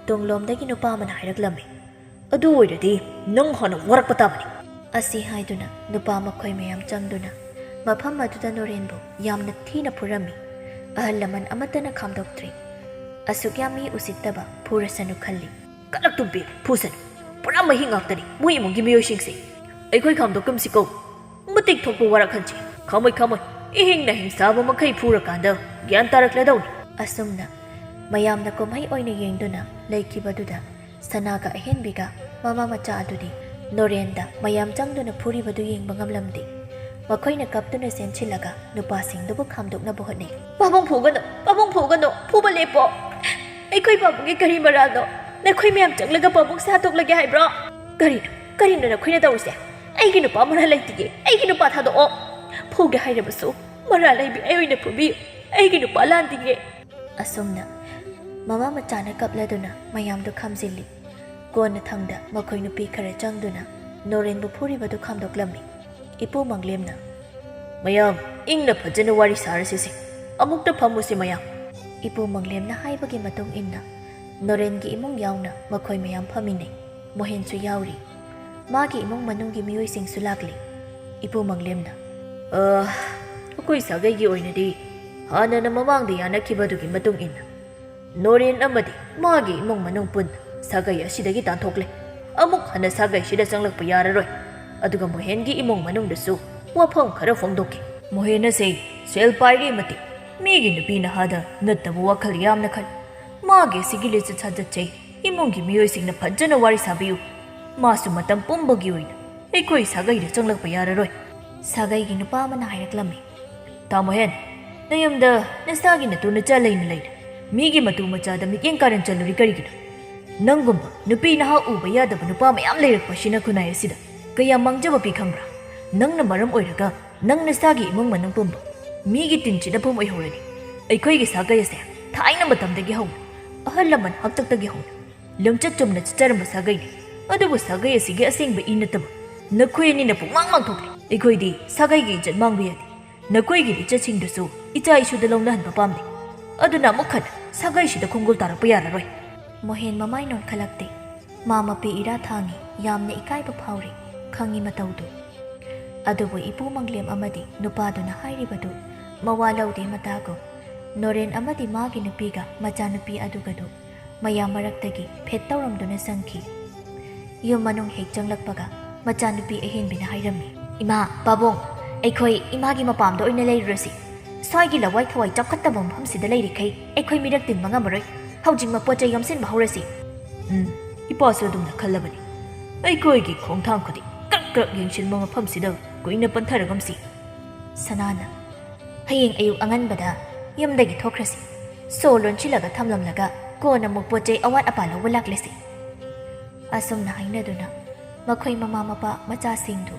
ꯇꯨꯡꯂꯣꯝꯗꯒꯤ ꯅꯨꯄꯥ ꯑꯃꯅ ꯍꯥꯏꯔꯛꯂꯝꯃꯤ꯫ "ꯑꯗꯨ ꯑꯣꯏꯔꯗꯤ ꯅꯪ ꯍꯥꯟꯅ ꯋꯥꯔꯛꯄ ꯇꯥꯕꯅꯤ꯫" ꯑꯁꯤ ꯍꯥꯏꯗꯨꯅ ꯅꯨꯄꯥ ꯃꯈꯣꯏ ꯃꯌꯥꯝ ꯆꯪꯗꯨꯅ ꯃꯐꯝ ꯑꯗꯨꯗ ꯅꯣꯔꯦꯟꯕꯨ ꯌꯥꯝꯅ ꯊꯤꯅ ꯐꯨꯔꯝꯃꯤ꯫ ꯑꯍꯜ ꯂꯃꯟ ꯑꯃꯠꯇꯅ ꯈꯥꯝꯗꯣꯛꯇ꯭ꯔꯤ꯫ ꯑꯁꯨꯛ ꯌꯥꯝ ꯃꯤ ꯎꯁꯤꯠꯇꯕ ꯐꯨꯔꯁꯅꯨ ꯈꯜꯂꯤ꯫ ꯀꯂꯛꯇꯨꯝ ꯄꯦꯜꯂꯦ, ꯐꯨꯁꯅꯨ꯫ ꯄꯨꯔꯥ ꯃꯍꯤ ꯉꯥꯛꯇꯅꯤ ꯃꯣꯏ ꯏꯃꯨꯡꯒꯤ ꯃꯤꯑꯣꯏꯁꯤꯡꯁꯦ꯫ ꯑꯩꯈꯣꯏ ꯈꯥꯝꯗꯣꯛꯀꯨꯝꯁꯤꯀꯣ꯫ ꯃꯇꯤꯛ ꯊꯣꯛꯄ ꯋꯥꯔꯛꯍꯟꯁꯤ꯫ ꯈꯥꯝꯃꯣꯏ, ꯈꯥꯝꯃꯣꯏ꯫ ꯏꯍꯤꯡꯅ ꯍꯤꯡꯁꯥꯕ ꯃꯈꯩ ꯐꯨꯔꯀꯥꯟꯗ ꯒ꯭ꯌꯥꯟ ꯇꯥꯔꯛꯂꯗꯧꯅꯤ꯫ ꯑꯁꯨꯝꯅ ꯃꯌꯥꯝꯅ ꯀꯨꯝꯍꯩ ꯑꯣꯏꯅ ꯌꯦꯡꯗꯨꯅ ꯂꯩꯈꯤꯕꯗꯨꯗ ꯁꯅꯥꯒ ꯑꯍꯦꯟꯕꯤꯒ ꯃꯃꯥ ꯃꯆꯥ ꯑꯗꯨꯗꯤ ꯅꯣꯔꯦꯟꯗ ꯃꯌꯥꯝ ꯆꯪꯗꯨꯅ ꯐꯨꯔꯤꯕꯗꯨ ꯌꯦꯡꯕ ꯉꯝꯂꯝꯗꯦ꯫ ꯃꯈꯣꯏꯅ ꯀꯞꯇꯨꯅ ꯆꯦꯟꯁꯤꯜꯂꯒ ꯅꯨꯄꯥꯁꯤꯡꯗꯨꯕꯨ ꯈꯥꯝꯗꯣꯛꯅꯕ ꯍꯣꯠꯅꯩ꯫ "ꯄꯥꯕꯨꯡ ꯐꯨꯒꯅꯨ, ꯄꯥꯕꯨꯡ ꯐꯨꯒꯅꯨ, ꯐꯨꯕ ꯂꯦꯞꯄꯣ꯫ ꯑꯩꯈꯣꯏ ꯄꯥꯕꯨꯡꯒꯤ ꯀꯔꯤ ꯃꯔꯥꯜꯅꯣ? ꯅꯈꯣꯏ ꯃꯌꯥꯝ ꯆꯪꯂꯒ ꯄꯥꯕꯨꯡꯁꯦ ꯍꯥꯠꯇꯣꯛꯂꯒꯦ ꯍꯥꯏꯕ꯭ꯔꯣ? ꯀꯔꯤꯅꯣ, ꯀꯔꯤꯅꯣ ꯅꯈꯣꯏꯅ ꯇꯧꯔꯤꯁꯦ? ꯑꯩꯒꯤ ꯅꯨꯄꯥ ꯃꯔꯥꯜ ꯂꯩꯇꯤꯌꯦ, ꯑꯩꯒꯤ ꯅꯨꯄꯥ ꯊꯥꯗꯣꯛꯑꯣ꯫ ꯐꯨꯒꯦ ꯍꯥꯏꯔꯕꯁꯨ ꯃꯔꯥꯜ ꯂꯩꯕꯤ ꯑꯩ ꯑꯣꯏꯅ ꯐꯨꯕꯤꯌꯨ, ꯑꯩꯒꯤ ꯅꯨꯄꯥ ꯂꯥꯟꯗꯤꯌꯦ"꯫ ꯑꯁꯨꯝꯅ ꯃꯃꯥ ꯃꯆꯥꯅ ꯀꯞꯂꯗꯨꯅ ꯃꯌꯥꯝꯗꯨ ꯈꯥꯝꯖꯤꯜꯂꯤ꯫ ꯀꯣꯟꯅꯊꯪꯗ ꯃꯈꯣꯏ ꯅꯨꯄꯤ ꯈꯔ ꯆꯪꯗꯨꯅ ꯅꯣꯔꯦꯟꯕꯨ ꯐꯨꯔꯤꯕꯗꯨ ꯈꯥꯝꯗꯣꯛꯂꯝꯃꯤ꯫ ꯏꯄꯨ ꯃꯪꯂꯦꯝꯅ, "ꯃꯌꯥꯝ, ꯏꯪꯅ ꯐꯖꯅ ꯋꯥꯔꯤ ꯁꯥꯔꯁꯤꯁꯦ꯫ ꯑꯃꯨꯛꯇ ꯐꯝꯃꯨꯁꯤ ꯃꯌꯥꯝ"꯫ ꯏꯄꯨ ꯃꯪꯂꯦꯝꯅ ꯍꯥꯏꯕꯒꯤ ꯃꯇꯨꯡ ꯏꯟꯅ ꯅꯣꯔꯦꯟꯒꯤ ꯏꯃꯨꯡ ꯌꯥꯎꯅ ꯃꯈꯣꯏ ꯃꯌꯥꯝ ꯐꯝꯃꯤꯟꯅꯩ꯫ ꯃꯣꯍꯦꯟꯁꯨ ꯌꯥꯎꯔꯤ꯫ ꯃꯥꯒꯤ ꯏꯃꯨꯡ ꯃꯅꯨꯡꯒꯤ ꯃꯤꯑꯣꯏꯁꯤꯡꯁꯨ ꯂꯥꯛꯂꯤ꯫ ꯏꯄꯨ ꯃꯪꯂꯦꯝꯅ, "ꯑ, ꯑꯩꯈꯣꯏ ꯁꯥꯒꯩꯒꯤ ꯑꯣꯏꯅꯗꯤ ꯍꯥꯟꯅꯅ ꯃꯃꯥꯡꯗ ꯌꯥꯅꯈꯤꯕꯗꯨꯒꯤ ꯃꯇꯨꯡ ꯏꯟꯅ ꯅꯣꯔꯦꯟ ꯑꯃꯗꯤ ꯃꯥꯒꯤ ꯏꯃꯨꯡ ꯃꯅꯨꯡ ꯄꯨꯟꯅ ꯁꯥꯒꯩ ꯑꯁꯤꯗꯒꯤ ꯇꯥꯟꯊꯣꯛꯂꯦ꯫ ꯑꯃꯨꯛ ꯍꯟꯅ ꯁꯥꯒꯩꯁꯤꯗ ꯆꯪꯂꯛꯄ ꯌꯥꯔꯔꯣꯏ꯫ ꯑꯗꯨꯒ ꯃꯣꯍꯦꯟꯒꯤ ꯏꯃꯨꯡ ꯃꯅꯨꯡꯗꯁꯨ ꯋꯥꯐꯝ ꯈꯔ ꯐꯣꯡꯗꯣꯛꯈꯤ꯫ ꯃꯣꯍꯦꯟ ꯑꯁꯦ ꯁꯦꯜ ꯄꯥꯏꯔꯦ ꯃꯇꯤꯛ ꯃꯤꯒꯤ ꯅꯨꯄꯤ ꯅꯍꯥꯗ ꯅꯠꯇꯕ ꯋꯥꯈꯜ ꯌꯥꯝꯅ ꯈꯜꯂꯤ꯫ ꯃꯥꯒꯤ ꯑꯁꯤꯒꯤ ꯂꯤꯆꯠ ꯁꯥꯖꯠꯁꯦ ꯏꯃꯨꯡꯒꯤ ꯃꯤꯑꯣꯏꯁꯤꯡꯅ ꯐꯖꯅ ꯋꯥꯔꯤ ꯁꯥꯕꯤꯌꯨ꯫ ꯃꯥꯁꯨ ꯃꯇꯝ ꯄꯨꯝꯕꯒꯤ ꯑꯣꯏꯅ ꯑꯩꯈꯣꯏ ꯁꯥꯒꯩꯗ ꯆꯪꯂꯛꯄ ꯌꯥꯔꯔꯣꯏ"꯫ ꯁꯥꯒꯩꯒꯤ ꯅꯨꯄꯥ ꯑꯃꯅ ꯍꯥꯏꯔꯛꯂꯝꯃꯤ꯫ "ꯇꯥꯃꯣꯍꯦꯟ, ꯅꯌꯨꯝꯗ ꯅꯁꯥꯒꯤ ꯅꯇꯨ ꯅꯆꯥ ꯂꯩꯅ ꯂꯩꯅ ꯃꯤꯒꯤ ꯃꯇꯨ ꯃꯆꯥꯗ ꯃꯤꯠꯌꯦꯡ ꯀꯥꯔꯟ ꯆꯜꯂꯨꯔꯤ ꯀꯔꯤꯒꯤꯅꯣ? ꯅꯪꯒꯨꯝꯕ ꯅꯨꯄꯤ ꯅꯍꯥ ꯎꯕ ꯌꯥꯗꯕ ꯅꯨꯄꯥ ꯃꯌꯥꯝ ꯂꯩꯔꯛꯄꯁꯤꯅ ꯈꯨꯟꯅꯥꯏ ꯑꯁꯤꯗ ꯀꯌꯥ ꯃꯥꯡꯖꯕ ꯄꯤ ꯈꯪꯕ꯭ꯔꯥ? ꯅꯪꯅ ꯃꯔꯝ ꯑꯣꯏꯔꯒ ꯅꯪ ꯅꯁꯥꯒꯤ ꯏꯃꯨꯡ ꯃꯅꯨꯡ ꯄꯨꯝꯕ ꯃꯤꯒꯤ ꯇꯤꯟ ꯆꯤꯠꯅꯐꯝ ꯑꯣꯏꯍꯧꯔꯅꯤ꯫ ꯑꯩꯈꯣꯏꯒꯤ ꯁꯥꯒꯩ ꯑꯁꯦ ꯊꯥꯏꯅ ꯃꯇꯝꯗꯒꯤ ꯍꯧꯅ ꯑꯍꯜ ꯂꯃꯟ ꯍꯥꯛꯇꯛꯇꯒꯤ ꯍꯧꯅ ꯂꯝꯆꯠ ꯆꯨꯝꯅ ꯆꯠꯆꯔꯝꯕ ꯁꯥꯒꯩꯅꯤ꯫ ꯑꯗꯨꯕꯨ ꯁꯥꯒꯩ ꯑꯁꯤꯒꯤ ꯑꯁꯦꯡꯕ ꯏ ꯅꯠꯇꯕ ꯅꯈꯣꯏ ꯑꯅꯤꯅ ꯄꯨꯡꯃꯥꯡ ꯃꯥꯡꯊꯣꯛꯂꯦ꯫ ꯑꯩꯈꯣꯏꯗꯤ ꯁꯥꯒꯩꯒꯤ ꯏꯖꯠ ꯃꯥꯡꯕ ꯌꯥꯗꯦ꯫ ꯅꯈꯣꯏꯒꯤ ꯂꯤꯆꯠꯁꯤꯡꯗꯨꯁꯨ ꯏꯆꯥ ꯏꯁꯨꯗ ꯂꯧꯅꯍꯟꯕ ꯄꯥꯝꯗꯦ꯫ ꯑꯗꯨꯅ ꯑꯃꯨꯛ ꯍꯟꯅ ꯁꯥꯒꯩꯁꯤꯗ ꯈꯣꯡꯒꯨꯜ ꯇꯥꯔꯛꯄ ꯌꯥꯔꯔꯣꯏ"꯫ ꯃꯣꯍꯦꯟ ꯃꯃꯥꯏ ꯅꯣꯟꯈꯠꯂꯛꯇꯦ꯫ ꯃꯥ ꯃꯄꯤ ꯏꯔꯥ ꯊꯥꯡꯉꯤ, ꯌꯥꯝꯅ ꯏꯀꯥꯏꯕ ꯐꯥꯎꯔꯤ, ꯈꯪꯉꯤ ꯃꯇꯧꯗꯨ꯫ ꯑꯗꯨꯕꯨ ꯏꯄꯨ ꯃꯪꯂꯦꯝ ꯑꯃꯗꯤ ꯅꯨꯄꯥꯗꯨꯅ ꯍꯥꯏꯔꯤꯕꯗꯨ ꯃꯋꯥ ꯂꯧꯗꯦ ꯃꯇꯥꯒꯨꯝ꯫ ꯅꯣꯔꯦꯟ ꯑꯃꯗꯤ ꯃꯥꯒꯤ ꯅꯨꯄꯤꯒ ꯃꯆꯥꯅꯨꯄꯤ ꯑꯗꯨꯒꯗꯨ ꯃꯌꯥꯝ ꯃꯔꯛꯇꯒꯤ ꯐꯦꯠ ꯇꯧꯔꯝꯗꯨꯅ ꯆꯪꯈꯤ꯫ ꯌꯨꯝ ꯃꯅꯨꯡ ꯍꯦꯛ ꯆꯪꯂꯛꯄꯒ ꯃꯆꯥꯅꯨꯄꯤ ꯑꯍꯦꯟꯕꯤꯅ ꯍꯥꯏꯔꯝꯃꯤ, "ꯏꯃꯥ, ꯄꯥꯕꯨꯡ, ꯑꯩꯈꯣꯏ ꯏꯃꯥꯒꯤ ꯃꯄꯥꯝꯗ ꯑꯣꯏꯅ ꯂꯩꯔꯨꯔꯁꯤ꯫ ꯁ꯭ꯋꯥꯏꯒꯤ ꯂꯋꯥꯏ ꯊꯋꯥꯏ ꯆꯥꯎꯈꯠꯇꯕ ꯃꯐꯝꯁꯤꯗ ꯂꯩꯔꯤꯈꯩ ꯑꯩꯈꯣꯏ ꯃꯤꯔꯛ ꯇꯤꯟꯕ ꯉꯝꯃꯔꯣꯏ꯫ ꯍꯧꯖꯤꯛꯃꯛ ꯄꯣꯠ ꯆꯩ ꯌꯣꯝꯁꯤꯟꯕ ꯍꯧꯔꯁꯤ꯫" "ꯎꯝ, ꯏꯄꯥꯁꯨ ꯑꯗꯨꯝꯅ ꯈꯜꯂꯕꯅꯤ꯫ ꯑꯩꯈꯣꯏꯒꯤ ꯈꯣꯡꯊꯥꯡ ꯈꯨꯗꯤꯡ ꯀ꯭ꯔꯛ ꯀ꯭ꯔꯛ ꯌꯦꯡꯁꯤꯟꯕ ꯃꯐꯝꯁꯤꯗ ꯀꯨꯏꯅ ꯄꯟꯊꯔꯒꯨꯝꯁꯤ꯫" ꯁꯅꯥꯅ, "ꯍꯌꯦꯡ ꯑꯌꯨꯛ ꯑꯉꯟꯕꯗ ꯌꯨꯝꯗꯒꯤ ꯊꯣꯛꯈ꯭ꯔꯁꯤ꯫ ꯁꯣ ꯂꯣꯟꯁꯤꯜꯂꯒ ꯊꯝꯂꯝꯂꯒ ꯀꯣꯟꯅ ꯑꯃꯨꯛ ꯄꯣꯠ ꯆꯩ ꯑꯋꯥꯠ ꯑꯄꯥ ꯂꯧꯕ ꯂꯥꯛꯂꯁꯤ꯫" ꯑꯁꯨꯝꯅ ꯍꯥꯏꯅꯗꯨꯅ ꯃꯈꯣꯏ ꯃꯃꯥ ꯃꯄꯥ ꯃꯆꯥꯁꯤꯡꯗꯨ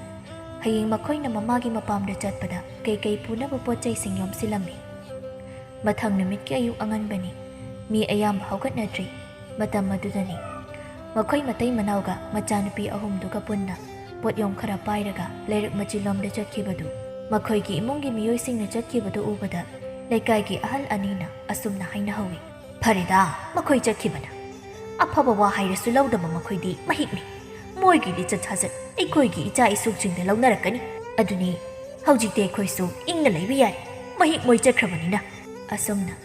ꯍꯌꯦꯡ ꯃꯈꯣꯏꯅ ꯃꯃꯥꯒꯤ ꯃꯄꯥꯝꯗ ꯆꯠꯄꯗ ꯀꯩꯀꯩ ꯄꯨꯅꯕ ꯄꯣꯠ ꯆꯩꯁꯤꯡ ꯌꯣꯝꯁꯤꯜꯂꯝꯃꯤ꯫ ꯃꯊꯪ ꯅꯨꯃꯤꯠꯀꯤ ꯑꯌꯨꯛ ꯑꯉꯟꯕꯅꯤ꯫ ꯃꯤ ꯑꯌꯥꯝꯕ ꯍꯧꯒꯠꯅꯗ꯭ꯔꯤ꯫ ꯃꯇꯝ ꯑꯗꯨꯗꯅꯤ ꯃꯈꯣꯏ ꯃꯇꯩ ꯃꯅꯥꯎꯒ ꯃꯆꯥꯅꯨꯄꯤ ꯑꯍꯨꯝꯗꯨꯒ ꯄꯨꯟꯅ ꯄꯣꯠꯌꯣꯝ ꯈꯔ ꯄꯥꯏꯔꯒ ꯂꯩꯔꯛ ꯃꯆꯤꯜꯂꯣꯝꯗ ꯆꯠꯈꯤꯕꯗꯨ꯫ ꯃꯈꯣꯏꯒꯤ ꯏꯃꯨꯡꯒꯤ ꯃꯤꯑꯣꯏꯁꯤꯡꯅ ꯆꯠꯈꯤꯕꯗꯨ ꯎꯕꯗ ꯂꯩꯀꯥꯏꯒꯤ ꯑꯍꯜ ꯑꯅꯤꯅ ꯑꯁꯨꯝꯅ ꯍꯥꯏꯅꯍꯧꯏ, "ꯐꯔꯦꯗ, ꯃꯈꯣꯏ ꯆꯠꯈꯤꯕꯅ꯫ ꯑꯐꯕ ꯋꯥ ꯍꯥꯏꯔꯁꯨ ꯂꯧꯗꯕ ꯃꯈꯣꯏꯗꯤ ꯃꯍꯤꯛꯅꯤ꯫ ꯃꯣꯏꯒꯤ ꯂꯤꯆꯠ ꯁꯥꯖꯠ ꯑꯩꯈꯣꯏꯒꯤ ꯏꯆꯥ ꯏꯁꯨꯁꯤꯡꯗ ꯂꯧꯅꯔꯛꯀꯅꯤ꯫ ꯑꯗꯨꯅꯤ ꯍꯧꯖꯤꯛꯇꯤ ꯑꯩꯈꯣꯏꯁꯨ ꯏꯪꯅ ꯂꯩꯕ ꯌꯥꯔꯦ, ꯃꯍꯤꯛ ꯃꯣꯏ ꯆꯠꯈ꯭ꯔꯕꯅꯤꯅ꯫" ꯑꯁꯨꯝꯅ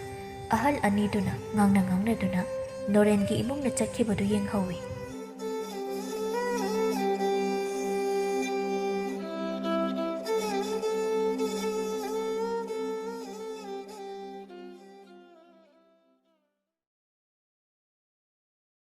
ꯑꯍꯜ ꯑꯅꯤꯗꯨꯅ ꯉꯥꯡꯅ ꯉꯥꯡꯅꯗꯨꯅ ꯅꯣꯔꯦꯟꯒꯤ ꯏꯃꯨꯡꯅ ꯆꯠꯈꯤꯕꯗꯨ ꯌꯦꯡꯍꯧꯏ꯫